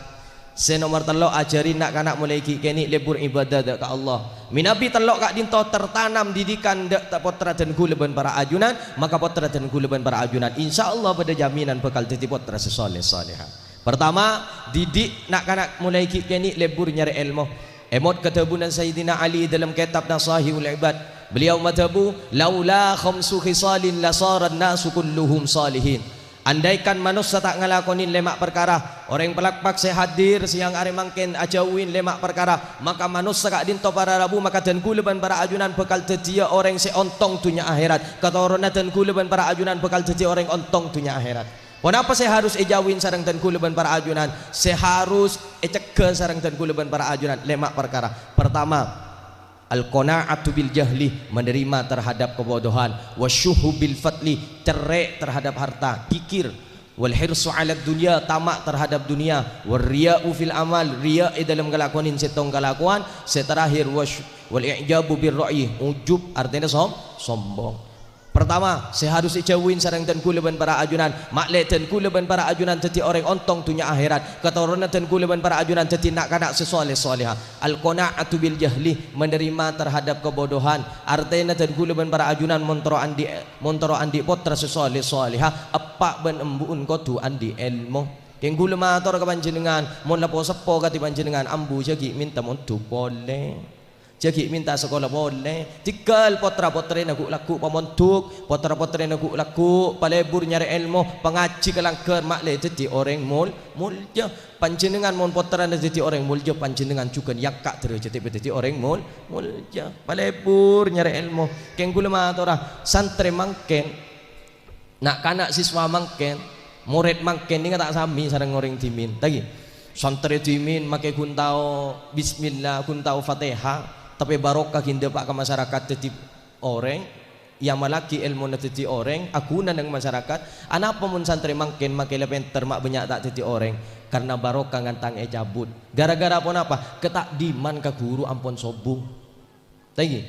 Sè nomer tello', ajhâri na'-kana' molaè ghi' kènè' lebbur ibâdâ dâ' ka Allah. Mènabi tello' ka'dinto tertanam didikan dâ' ta-, pottra dân ghulâ bân para ajunan, maka pottra dân ghulâ bân para ajunan, insyaallah bâdâ jaminan bhâkal dhâddhi pottra sè sholeh sholehah. Pertama, didik na'-kana' molaè ghi' kènè' lebbur nyarè èlmo. Èmot ka dhâbuna Sayyidina Ali dâlem kètabbhâ Sahihul Ibad. Beliau madhâbu, "Laula khamsu khisalin lasaran nasu kulluhum shalihin." Andaikan manossa ta' ngalakonè lèma' parkara, orèng palakpak sè hadir sèyang arè mangkèn ajhâuwi lèma' parkara, maka manossa ka'dinto para rabu, maka dân ghulâ bân para ajunan bhâkal dhâddhiyâ orèng sè ontong dhunnya akhèrat. Katoronna dân ghulâ bân para ajunan bhâkal dhâddhi orèng ontong dhunnya akhèrat. Ponapa sè harus èjhâuwi sareng dân ghulâ bân para ajunan? Sè harus ècegghâ sareng dân ghulâ bân para ajunan lèma' parkara. Pertama, al-qana'atu bil jahli, menerima terhadap kebodohan, wasyuhu bil fadli, cerrè' terhadap harta, kikir, wal hirsu 'alad dunya, tama' terhadap dunia, war riya'u fil amal, riya' è dâlem ngalakonè sèttong kalakowan, sè terakhir wasy-, wal i'jabu bir ra'yi, ujub, artèna som-, sombong. Pertama, sè harus èjhâuwi sareng dân ghulâ bân para ajunan, ma'lè dân ghulâ bân para ajunan dhâddhi orèng ontong dhunnya akhèrat, katoronna dân ghulâ bân para ajunan dhâddhi na'-kana' sè sholeh sholehah. Al-qana'atu bil jahli, menerima terhadap kebodohan. Artèna dân ghulâ bân para ajunan mon terro andi', mon terro andi' pottra sè sholeh sholehah, eppa' bân embu'en kodhu andi' èlmo. Kèng ghulâ mator ka panjhennengan, mon la po-seppo kadhi panjhennengan, ambu jhâ' ghi' mènta mondhuk polè. Jâ' ghi' mènta sakola polè. Tèngghâl pottra-pottrèna ghu'-lagghu' pamondhuk, pottra-pottrèna ghu'-lagghu' palebur nyarè èlmo, pangajhi ka langghâr, ma'lè dhâddhi orèng mol-, molja. Panjhennengngan mon pottrana dhâddhi orèng molja, panjhennengngan jhughân èangka' dârâjhâddhâ dhâddhi orèng mol-, molja. Palebur nyarè èlmo. Kèng kaulâ matora, santrè mangkèn, na'-kana' siswa mangkèn, morèd mangkèn nèka ta' samè sareng orèng dhimèn. Ta' ghi? Santrè dhimèn makè ghun tao bismillah, ghun tao Fatihah, tapè barokah ghi' dâpa' ka masarakat dhâddhi orèng, èamallaghi èlmona dhâddhi orèng, aghuna neng masarakat. Anapa mon santrè mangkèn makè la pènter ma' bânnya' ta' dhâddhi orèng? Karna barokah ghântang ècabut. Gara-gara ponapa? Kata'dhiman ka ghuru ampon sobung. Ta' ghi?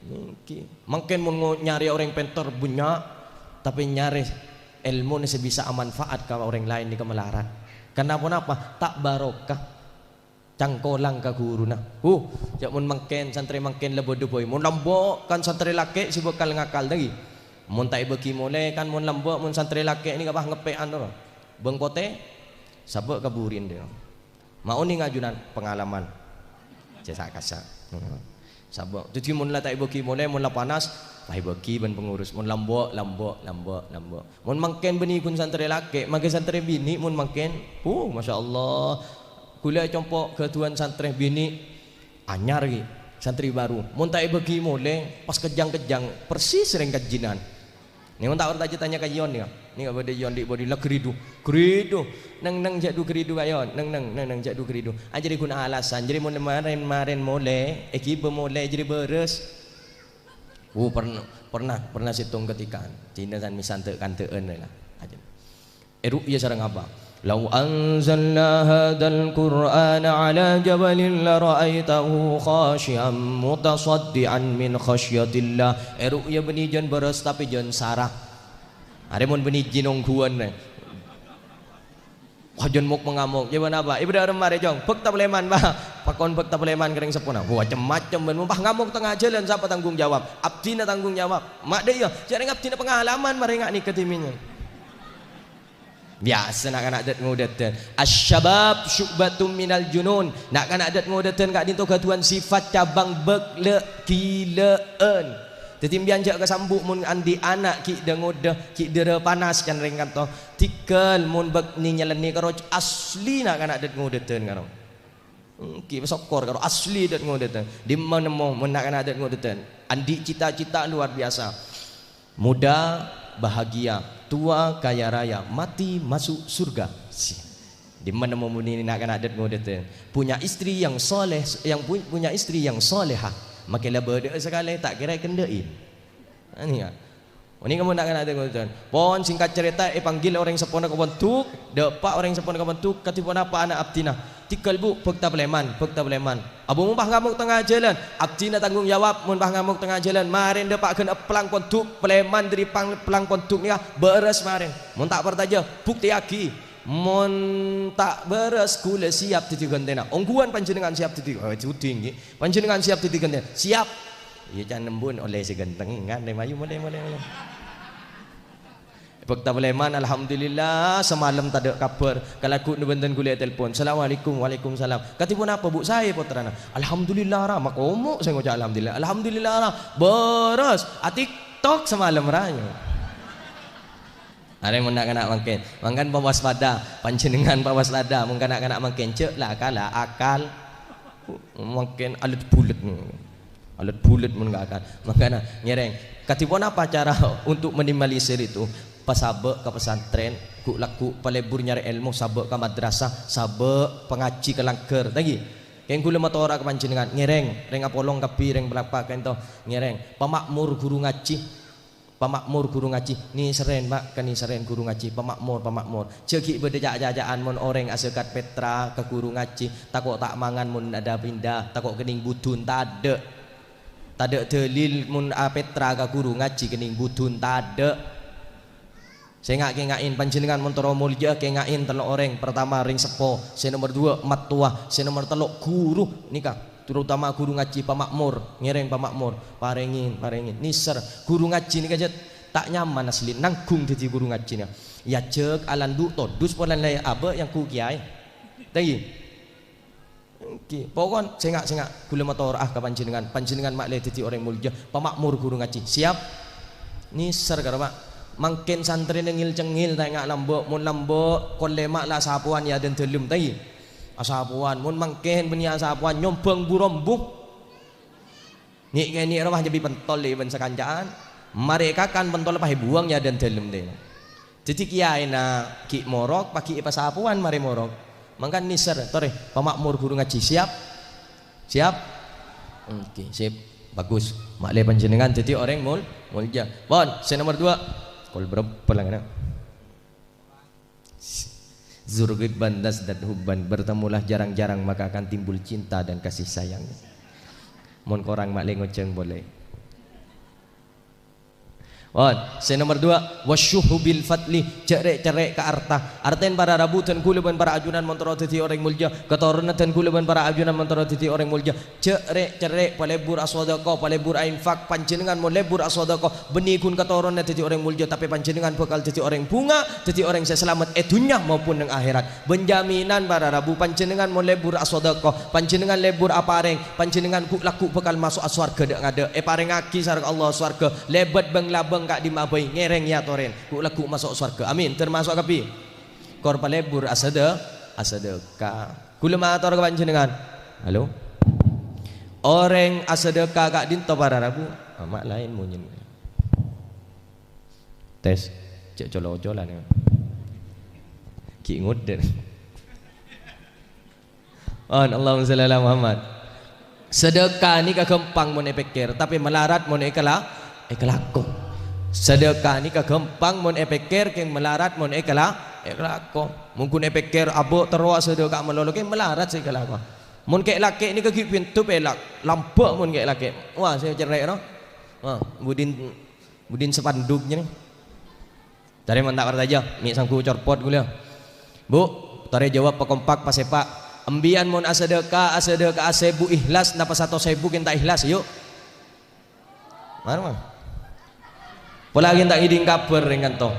Nènggi. Mangkèn mon ngo-, nyarè orèng pènter bânnya', tapè nyarè èlmona sè bisa amanfaat ka orèng laèn nèka malarat. Karna ponapa? Ta' barokah. Cangkolang ka ghuruna. Huh, jâ' mon mangkèn, santrè mangkèn la bâdâ bhâi. Mon lambâ' kan santrè lakè' sè bhâkal ngakal, ta' ghi? Mon ta' èbâghi molè, kan mon lambâ', mon santrè lakè' nèka pas ngeppe'an, to. Bengkote, sabâ' ka burin, dâ. Ma' onèng ajunan pengalaman. Cè' sa-kassa'. Sabâ'. Dhâddhi, mon la ta' èbâghi molè, mon la panas, pas èbâghi bân pengurus. Mon lambâ', lambâ', lambâ', lambâ'. Mon mangkèn bânnè ghun santrè lakè', mangkèn santrè binè', mon mangkèn, huh, masyaallah. Ghulâ compo' ghâdhuwân santrè binè', anyar ghi, santrè baru. Mon ta' èbâghi molè, pas kejjhâng-kejjhâng, persis rèng kajjhinan. Nèng mon ta' parcajâ tanya ka Yon, ya. Nèng bâdâ Yon di' bâdâ la geridu. Geridu. Neng, neng, jâ' du geridu ka Yon. Neng, neng, neng, neng, jâ' du geridu. Ah, jârèya ghun alasan. Jârèya mon marèn, marèn molè, èghibâ molè, jârèya bârâs. Oh, pernah, pernah, pernah sèttong ketika. Dinah san misan te'-kante'an la. Ajâ. Èru'ya sareng apa? "Lau anzalna hadzal Qur'ana 'ala jabalin lara'aitahu khasyi'an mutasaddi'an min khasyatillah." Èru'ya bânnè jân bârâs tapè jân sara. Arè mon bânnè jin ongghuwân, rè. Wah, jân mok-pangamok. Jâ' bân apa? Èbâdâ'â remma rè, Cong. Bâk tapalèman, Pak. Pakon bâk tapalèman ka rèng seppona. Wah, cem-macem bân. Mon pas ngamok tengnga jhâlân, sapa tanggung jawab? Abdhina tanggung jawab. Ma' dâ' iyâ, jâ' rèng abdhina pangalaman marè nga' nèka dhimèn. Biyasa na'-kana' dât-ngodâdhân. Asy-syabab syu'batun minal junun. Na'-kana' dât-ngodâdhân ka'dinto ghâdhuwân sifat cabang bâk lè'-ghilâ'ân. Dhâddhi, sampèyan jâ' kasambu' mon andi' ana' ghi' dâ-ngodâ, ghi' dârâ panas can rèng kanto. Tèngghâl mon bâk nè-nyalennè karo asli na'-kana' dât-ngodâdhân karo. Èngghi, sokkor karo asli dât-ngodâdhân. Dimma nemmo mon na'-kana' dât-ngodâdhân? Andi' cita-cita luar biasa. Muda bahagia, tua kaya raya, mati masuk surga. Si. Dimma nemmo mon nè-, na'-kana' dât-ngodâdhân? Punya istri yang soleh, yang pu-, punya istri yang solehah. Makè la bâdâ'â sakalè, ta' kèra èkendhâ'i. Anèya. Onèng mon na'-kana' dât-ngodâdhân. Pon singkat cerita, èpanggil orèng seppona ka pondhuk, dâpa' orèng seppona ka pondhuk, kadhi ponapa ana' abdhina? Tèngghâl, Bu, bâk tapalèman, bâk tapalèman. Abu mon pas ngamok tengnga jhâlân, abdhina tanggung jawab, mon pas ngamok tengnga jhâlân, marèn dâpa' ghân èplang pondhuk, palèman dâri pang-, plang pondhuk nèka, bârâs marèn. Mon ta' parcajâ, buktèyaghi. Mon ta' bârâs, ghulâ siap dhâddhi ghântèna. Ongghuwân panjhennengngan siap dhâddhi, eh, juding, ghi. Panjhennengngan siap dhâddhi ghântèna. Siap. Iyâ, can embun ollè sè ghântengan, rè, mayu molè, molè, molè. Bâk tapalèman, alhamdulillah, samalem tadâ' kabhâr. Kalagghu'na bhânten ghulâ ètelpon, "Assalamualaikum." "Waalaikumsalam." "Kadhi ponapa, Bu'?" "Saè pottrana." "Alhamdulillah, ra." Makomo' sè ngoca' alhamdulillah. "Alhamdulillah, ra." Bârâs. A-TikTok samalem, ra, iyâ. Arè mon na'-kana' mangkèn. Mangkana pawaspada. Panjhennengngan pawaspada. Mon na'-kana' mangkèn, jâ' la kala akal. Mangkèn alèt-bulèt. Alèt-bulèt mon ka akal. Mangkana, ngèrèng. Kadhi ponapa cara untuk minimalisir itu? Pasabâ' ka pesantren, ghu'-lagghu' palebur nyarè èlmo, sabâ' ka madrasah, sabâ' pangajhi ka langghâr. Ta' ghi? Kèng ghulâ matora ka panjhennengngan, ngèrèng, rèng apolong kabbhi, rèng palapa' ka'dinto, ngèrèng. Pama'mor ghuru ngajhi. Pama'mor ghuru ngajhi, nèserrèn, Pak, ka nèserrèn ghuru ngajhi, pama'mor, pama'mor. Jâ' ghi' bâdâ ca'-caca'an mon orèng azakat petra ka ghuru ngajhi, tako' ta' mangan mon adâ' pinda, tako' kennèng budhun, tadâ'. Tadâ' dalil mon apetra ka ghuru ngajhi kennèng budhun, tadâ'. Sènga', kènga'è, panjhennengngan mon terro molja, kènga'è tello' orèng. Pertama, rèng seppo. Sè nomer duwâ', mattowa. Sè nomer tello', ghuru. Nèka, terutama ghuru ngajhi, pama'mor. Ngèrèng pama'mor. Parèngè, parèngè. Nèser. Ghuru ngajhi nèka, jhât, ta' nyaman asli. Nangghung dhâddhi ghuru ngajhi nèka. Èajhâk alandu' todus polana abâ' èyangghu kèyaè. Ta' ghi? Ghi, pokon, sènga', sènga', ghulâ matora'a ka panjhennengngan. Panjhennengngan ma'lè dhâddhi orèng molja, pama'mor ghuru ngajhi. Siap? Nèser karo, Pak. Mangkèn santrèna ngèl-cengngèl, ta' enga' lambâ'. Mon lambâ', kon lèma' la asapowan è adâ'na dâlem, ta' ghi? Asapowan. Mon mangkèn bânnè asapowan, nyombhâng bu-rombu. Nè'-kènè' rowa nyabbi pentol è bân sakanca'an. Marè èkakan pentol pas èbuwâng è adâ'na dâlem, tè. Dhâddhi kèyaèna ghi' morok, paghi' èpasapowan marè morok. Mangkana nèser, torè, pama'mor ghuru ngajhi. Siap? Siap? Oke, sip. Bagus. Ma'lè panjhennengngan dhâddhi orèng mol-, molja. Pon, sè nomer dua. Kol bârâmpa langana. Zur ghibban tazdad hubban, bertemulah jarang-jarang maka akan timbul cinta dan kasih sayang. Mon korang ma'lè ngojhâng polè. Pon, sè nomer dua, wasyuhu bil fadli, jhâ' rè'-cerrè' ka arta. Artèna para rabu dân ghulâ bân para ajunan mon terro dhâddhi orèng molja, katoronna dân ghulâ bân para ajunan mon terro dhâddhi orèng molja. Jhâ' rè'-cerrè', palebur asadaka, palebur ainfak, panjhennengngan mon lebur asadaka, bânnè ghun katoronna dhâddhi orèng molja, tapè panjhennengngan bhâkal dhâddhi orèng bhunga, dhâddhi orèng sè salamet è dhunnya maupun neng akhèrat. Bân jaminan para rabu, panjhennengngan mon lebur asadaka, panjhennengngan lebur aparèng, panjhennengngan ghu'-lagghu' bhâkal maso'a sowarghâ dâ'-ngadâ', èparèngaghi sareng Allah sowarghâ, lèbât bâng-labâng ka'dimma'a bhâi, ngèrèng èyatorè, ghu'-lagghu' maso' sowarghâ. Amin. Termasuk kabbhi. Kor palebur asada-, asadaka. Ghulâ mator ka panjhennengngan. Halo? Orèng asadaka ka'dinto para rabu? Ama' laèn monyèna. Tes. Cè' colo-colana. Ghi' ngodâ. On, Allahumma shalli ala Muhammad. Sadaka nèka ghâmpang mon èpèkkèr, tapè malarat mon èkala-, èkalako. Sadaka nèka ghâmpang mon èpèkkèr, kèng malarat mon èkala-, èkalako. Mon ghun èpèkkèr abâ' terro asadaka malolo, kèng malarat sè èkalako. Mon kè'-lakè' nèka ghi' bhunto pèlak, lambâ' mon kè'-lakè'. Wah, sè cerrè', no? Wah, budin, budin spanduk jârèya. Tarèma ta' parcajâ, mè' sangghu corpot ghulâ. Bu, torè jâwâb pakompak, pasèpa'. Embiyan mon asadaka, asadaka asèbu ihlas, napa satos èbu kèng ta' ihlas, yu? Mara, mara. Pola kèng ta' ngèdhing kabhâr rèng kanto.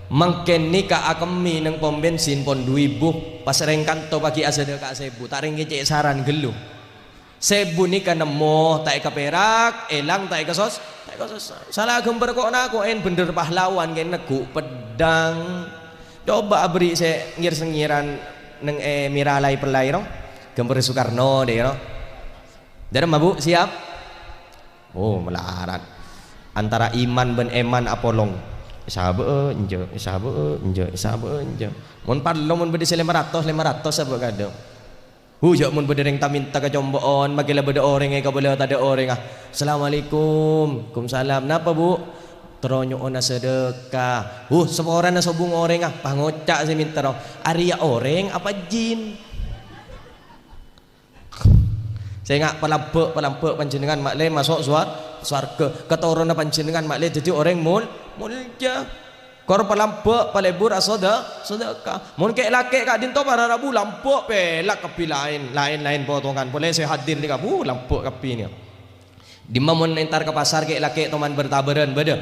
Mangkèn nèka akemmè neng pom bensin pon du èbu, pas rèng kanto paghi' asadaka asèbu, ta' rèng kècè' saran ghâllu. Sèbu nèka nemmo ta' èkapèrak, èlang ta' èkasos-, ta' èkasossa. Sala ghâmbhâr ko'-nako'èn bhendher pahlawan kèng neggu' peddhâng. Coba aberri' sè ngèr-sengngèran neng è Miralai pellai, ro. Ghâmbhâr Soekarno, dè, ro. Dâremma, Bu, siap? Oh, malarat. Antara iman bân èman apolong. Èsabâ'â, enjâ', èsabâ'â, enjâ', èsabâ'â, enjâ'. Mon parlo, mon bâdâ sè lèma ratos, lèma ratos sabâ' kadhâng. Hu, jâ' mon bâdâ rèng ta-mènta kacompo'on, makè la bâdâ orèng èkabâlâ tadâ' orèngnga. "Assalamualaikum." "Waalaikumsalam." "Napa, Bu?" "Terro nyo'ona sadaka." "Hu, saporana sobung orèngnga." Pangoca' sè mènta, ro. "Arèya orèng apa jin?" Sènga' palambâ', palambâ' panjhennengngan ma'lè maso' sowar-, sowarghâ. Katoronna panjhennengngan ma'lè dhâddhi orèng mol-, molja. Kor palambâ', palebur asada-, sadaka. Mon kè'-lakè' ka'dinto para rabu lambâ' pèlak kabbhi laèn, laèn-laèn potongan. Polè sè hadir nèka, bu, lambâ' kabbhi nèka. Dimma mon entar ka pasar kè'-lakè' toman bâr-tabârân, bâdâ?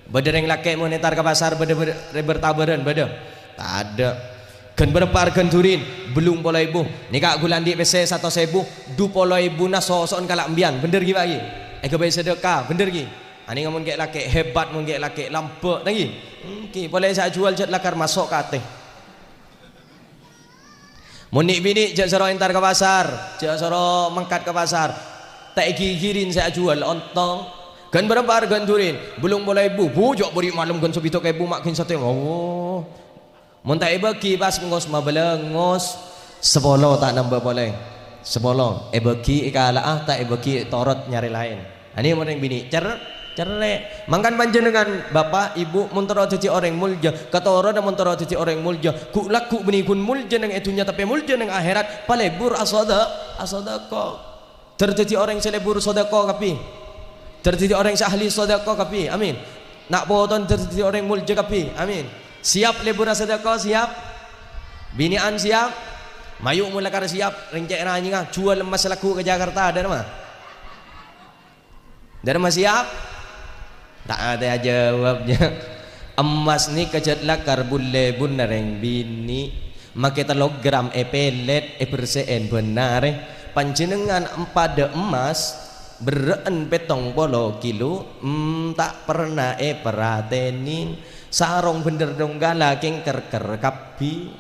Bâdâ rèng lakè' mon entar ka pasar, bâdâ bâr-, rè-, bâr-tabârân, bâdâ? Tadâ'. Ghân bârâmpa arghâna durin? Bâllung polo èbu. Nèka ghulâ andi' pèssè satos èbu, du polo èbuna soso'en kala' embiyan. Bhendher ghi, Pak, ghi? Èghâbây sadaka, bhendher ghi? Anènga mon kè'-lakè' hebat, mon kè'-lakè' lambâ', ta' ghi? Èngghi, polè sè ajhuwâl jhât lakar maso' ka atè. Mon nè'-binè' jhâ' soro entar ka pasar, jhâ' soro mangkat ka pasar. Ta' èghighiri sè ajhuwâl, ontong. Ghân bârâmpa arghâna durin? Bâllung polo èbu. Bu, jhâ' bâri' malem ghân sabidhâk èbu ma' ghân satèya. Oh. Mon ta' èbâghi pas ngos mabâlâ, ngos sapolo ta' nambâ polè. Sapolo. Èbâghi èkala'a, ta' èbâghi torot nyarè laèn. Anè mon rèng binè' cer-, cerrè'. Mangkana panjhennengngan, bapa', èbhu, mon terro dhâddhi orèng molja, katoronna mon terro dhâddhi orèng molja, ghu'-lagghu' bânnè ghun molja neng è dhunnya tapè molja neng akhèrat, palebur asada-, asadaka. Dhâr dhâddhi orèng sè lebur sadaka kabbhi. Dhâr dhâddhi orèng sè ahli sadaka kabbhi. Amin. Na' potona dhâr dhâddhi orèng molja kabbhi. Amin. Siap lebur asadaka, siap? Binè'an siap? Mayu' mon lakar siap, rèng cè' ranyèngnga, jhuwâl emmas lagghu' ka Jakarta, dâremma? Dâremma siap? Ta' atè ajâwâb, jâ. Emmas nèka jhât lakar bun-lebunna rèng binè'. Make tello gram èpèlèt, èberse'è bân arè. Panjhennengngan empadâ emmas, berrâ'ân pèttong polo kilo, em, ta' perna èparhatènè. Sarong bhendher dongkala kèng ker-ker kabbhi.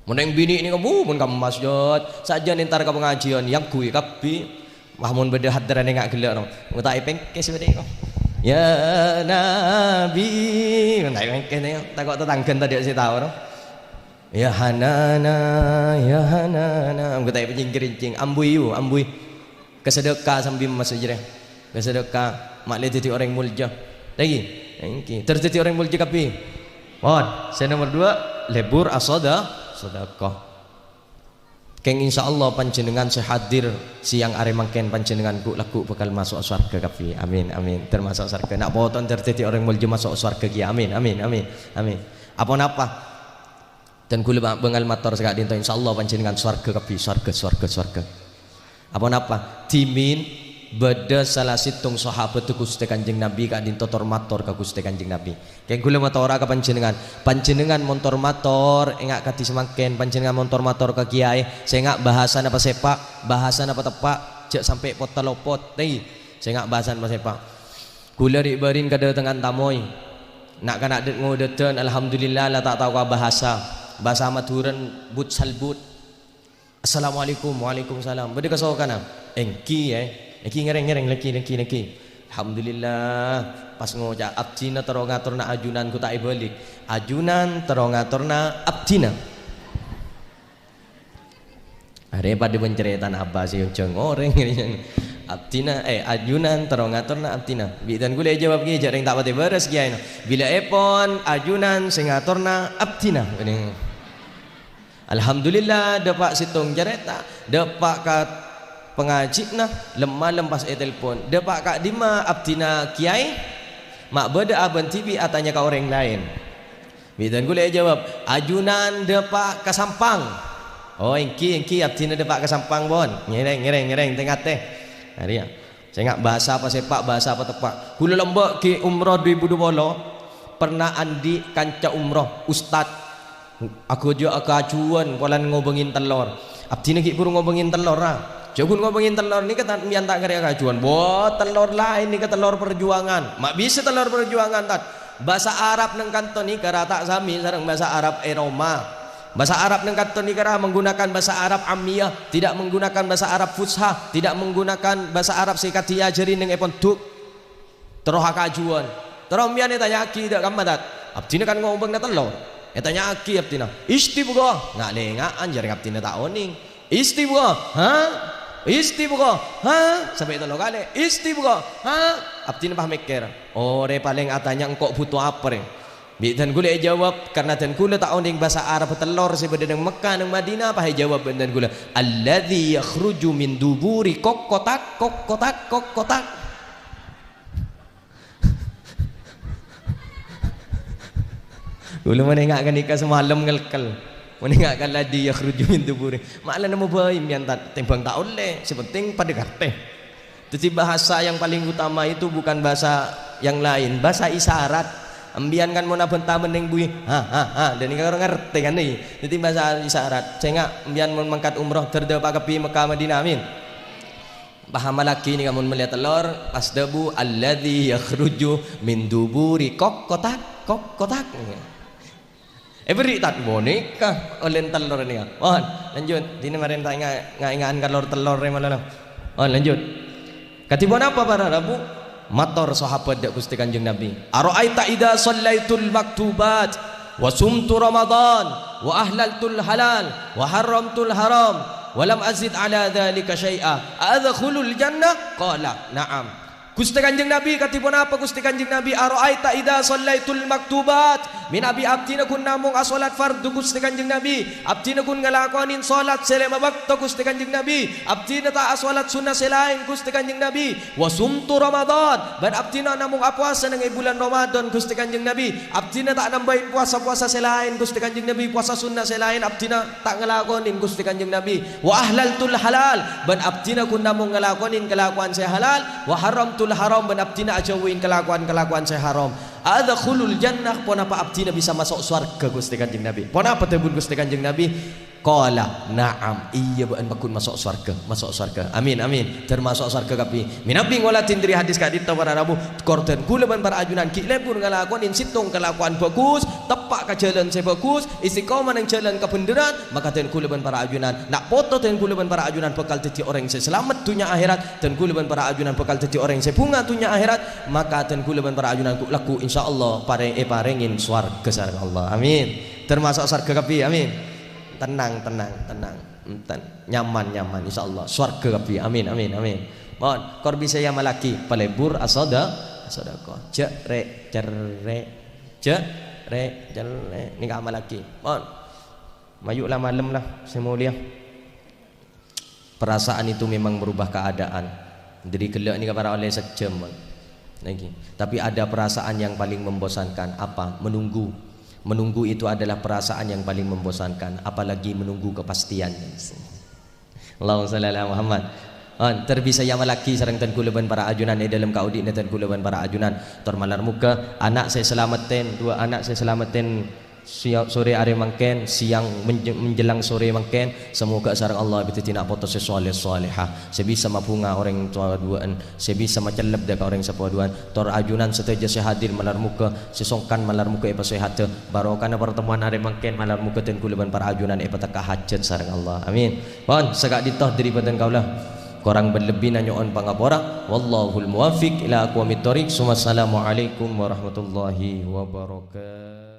Mon rèng binè' nèka, bu, mon ka emmas, Jot. Sajân entar ka pangajiân, èangghuy kabbhi. Wah, mon bâdâ hadârân enga' ghellâ', no. Mon ta' èpèngkès bâdâ, no. Ya Nabi, mon ta' èpèngkès, no. Tako' tatangghâna tadâ' sè tao, no. Ya Hanana, ya Hanana. Mon ta' èpènyingkir-nyingkir, ambuy, yu, ambuy. Kasadâka sambi emmas jârèya. Kasadâka, ma' lè dhâddhi orèng molja. Lagi, ènggi. Terros dhâddhi orèng molja kabbhi. Pon, sè nomor dua, lebur asoda-, sodako. Kèng, insyaallah panjhennengngan sè hadir sèyang arè mangkèn, panjhennengngan ghu'-lagghu' bhâkal maso' sowarghâ kabbhi. Amin, amin. Termaso' sowarghâ. Na' poton ter dhâddhi orèng molja maso' sowarghâ kèya. Amin, amin, amin, amin. Aponapa? Dân kaulâ ba-, bângal mator saka'dinto, insyaallah panjhennengngan sowarghâ kabbhi, sowarghâ, sowarghâ, sowarghâ. Aponapa? Dhimèn bâdâ sala sèttong sahabaddhâ Ghustè Kanjeng Nabi ka'dinto tor-mator ka Ghustè Kanjeng Nabi. Kèng kaulâ matora ka panjhennengngan. Panjhennengngan mon tor-mator, enga' kadhi samangkèn, panjhennengngan mon tor-mator ka kèyaè, sè enga' bhâsana pasèpa', bhâsana pateppa', jhâ' sampè' pot-talopot, tè, sè enga' bhâsana pasèpa'. Kaulâ ri'-bâri'na kadâtengngan tamoy. Na'-kana' dâ-, ngodâdân, alhamdulillah, la ta' tao ka bhâsa. Bhâsa Madhurâna but-salbut. "Assalamualaikum." "Waalaikumsalam." "Bâdâ kasokanna?" "Ènggi, è." "Ènggi, ngèrèng, ngèrèng, lènggi, lènggi, lènggi." Alhamdulillah, pas ngoca', "Abdhina terro ngatorna ajunan ghu ta' èbâlik. Ajunan terro ngatorna abdhina." Arè padâ bân carètana Abah sè onjhâng orèng. "Abdhina, eh, ajunan terro ngatorna abdhina." Bi' dân kaulâ èjâwâb, "Ghi, jhâ' rèng ta' patè bârâs, Kèyaè." "Bilâèpon ajunan sè ngatorna abdhina." Alhamdulillah, dâpa' sèttong carèta, dâpa' ka pangajiânna, lem-malem pas ètelpon, "Dâpa' ka'dimma abdhina, Kèyaè? Ma' bâdâ abâ'na dhibi' atanya ka orèng laèn." Bi' dân kaulâ èjâwâb, "Ajunan dâpa' ka Sampang." "Oh, ènggi, ènggi, abdhina dâpa' ka Sampang, pon." "Ngèrèng, ngèrèng, ngèrèng, tè-ngatè." Arèya. Sènga' bhâsa pasèpa', bhâsa pateppa'. Kaulâ lambâ' ghi' umroh du èbu du polo, perna andi' kanca umroh, ustad. Aghâjâ-, aghâjâ'ân polana ngobângè tellor. "Abdhina ghi' bhuru ngobângè tellor, ra." "Jhâ' ghun ngobângè tellor nèka ta-, sampèyan ta' karè aghâjâ'ân." "Bo, tellor laèn nèka tellor parjuwângan." "Ma' bisa tellor parjuwângan, Tad?" "Bhâsa Arab neng kanto nèka ra ta' samè sareng bhâsa Arab è Roma. Bhâsa Arab neng kanto nèka ra menggunakan bhâsa Arab Ammiyah, tidak menggunakan bhâsa Arab Fusha, tidak menggunakan bhâsa Arab sè kadhi èajhâri neng è pondhuk." Terro aghâjâ'ân. Terro sampèyan ètanya'aghi dâ' kamma, Tad? "Abdhina kan ngobângana tellor." Ètanya'aghi abdhina, "Istibghah?" Nga'-lènga'an, jhâ' rèng abdhina ta' onèng. "Istibghah, ha? Istibghah, ha?" Sampè' tello kalè. "Istibghah, ha?" Abdhina pas mèkkèr, "Orèng palèng atanya engko' bhuto apa, rèng?" Bi' dân kaulâ èjâwâb, karna dân kaulâ ta' onèng bhâsa Arab tellor sè bâdâ neng Mekkah, neng Madinah, pas èjâwâb bân dân kaulâ, "Alladzi yakhruju min duburi kokkotak, kokkotak, kokkotak." Kaulâ mon enga' ghânèka samalem ngèlkèl. Mon enga' ka alladzi yakhruju min duburi. Ma'lana mobâi sampèyan, Tad, tèmbhâng ta' ollè, sè pentèng padâ ngartè. Jadi, bahasa yang paling utama itu bukan bahasa yang lain, bahasa isyarat. Sampèyan kan mon abhânta mennèng buwi, "Ha, ha, ha," dhâ' nèka karo ngartè kan, nè? Jadi, bahasa isyarat. Sènga' sampèyan mon mangkat umroh, dâr dâpa' kabbhi Mekkah Madinah, amin. Pahamaghi nèka mon mellèya tellor, pas dhâbu, "Alladzi yakhruju min duburi kokkotak, kokkotak." Èberri' Tad bonèka, ollèna tellor nèka. Pon, lanjut. Dina marèn ta' enga'-, enga'-, enga'an ka lor-tellor rè malolo. Pon, lanjut. Kadhi ponapa para rabu? Mator sahabat dâ' Ghustè Kanjeng Nabi, "Ara'aita idza shallaitul maktubat, wa sumtu Ramadan, wa ahlaltul halal, wa harramtul haram, wa lam azid ala dzalika syai'a, a adkhulul jannah?" Qala, "Na'am." Ghustè Kanjeng Nabi, kadhi ponapa Ghustè Kanjeng Nabi? "Ara'aita idza shallaitul maktubat?" Mènabi abdhina ghun namong asholat fardhu, Ghustè Kanjeng Nabi. Abdhina ghun ngalakonè sholat sè lèma bâkto, Ghustè Kanjeng Nabi. Abdhina ta' asholat sunnah sè laèn, Ghustè Kanjeng Nabi. "Wa sumtu Ramadan," bân abdhina namong apowasa neng è bulân Ramadan, Ghustè Kanjeng Nabi. Abdhina ta' nambâi powasa-powasa sè laèn, Ghustè Kanjeng Nabi. Powasa sunnah sè laèn, abdhina ta' ngalakonè, Ghustè Kanjeng Nabi. "Wa ahlaltul halal," bân abdhina ghun namong ngalakonè kalakowan sè halal, "wa harramtul haram," bân abdhina ajhâuwi kalakowan-kalakowan sè haram. "Adkhulul jannah, ponapa abdhina bisa maso' sowarghâ, Ghustè Kanjeng Nabi?" Ponapa dhâbuna Ghustè Kanjeng Nabi? Qala, "Na'am, iyâ bâ'ân pagghun maso' sowarghâ, maso' sowarghâ." Amin, amin. Dâr maso' sowarghâ kabbhi. Mènabi ngoladhi dâri hadis ka'dinto para rabu, kor dân kaulâ bân para ajunan ghi' lebur ngalakonè sèttong kalakowan bhâghus, teppa' ka jhâlân sè bhâghus, istiqomah neng jhâlân kabhendherran, maka dân kaulâ bân para ajunan, na' poto dân kaulâ bân para ajunan bhâkal dhâddhi orèng sè salamet dhunnya akhèrat, dân kaulâ bân para ajunan bhâkal dhâddhi orèng sè bhunga dhunnya akhèrat, maka dân kaulâ bân para ajunan ghu-, lagghu', insyaallah, parè-, èparèngè sowarghâ sareng Allah. Amin. Dâr maso' sowarghâ kabbhi. Amin. Tenang, tenang, tenang. Enten. Nyaman, nyaman, insyaallah. Sowarghâ kabbhi. Amin, amin, amin. Mon, kor bisa èamallaghi, palebur asoda-, asodakoh. Jhâ' rè', cerrè'. Jhâ' rè', cerrè'. Nèka amallaghi. Mon. Mayu' la malem la, sè molèya. Perasaan itu memang merubah keadaan. Dâri ghellâ' nèka para ollè sajjhâm, mon. Ngghi. Tapi ada perasaan yang paling membosankan. Apa? Menunggu. Menunggu itu adalah perasaan yang paling membosankan, apalagi menunggu kepastian. Allahumma shalli ala Muhammad. On, dâr bisa èamallaghi sareng dân kaulâ bân para ajunan è dâlem kaodi'na dân kaulâ bân para ajunan. Tor malar moghâ ana' sè salamettèn, duwâ' ana' sè salamettèn sia-, sore arè mangkèn, siang menje-, menjelang sore mangkèn, samoghâ sareng Allah èpadhâddhi na' poto sè shaleh shalehah, sè bisa mabhunga orèng towa duwâ'ân, sè bisa macellep dâ' ka orèng sè poduwân. Tor ajunan sadhâjâ sè hadir malar moghâ, sè songkan malar moghâ èpasèhadhâ. Barokana partemuan arè mangkèn malar moghâ dân kaulâ bân para ajunan èpatekka hajhât sareng Allah. Amin. Pon, saka'dinto dâri bhâdhân kaulâ. Korang bân lebbina nyo'on pangapora. Wallahul muwaffiq ila aqwamit thoriq. Tsummassalamualaikum warahmatullahi wabarakatuh.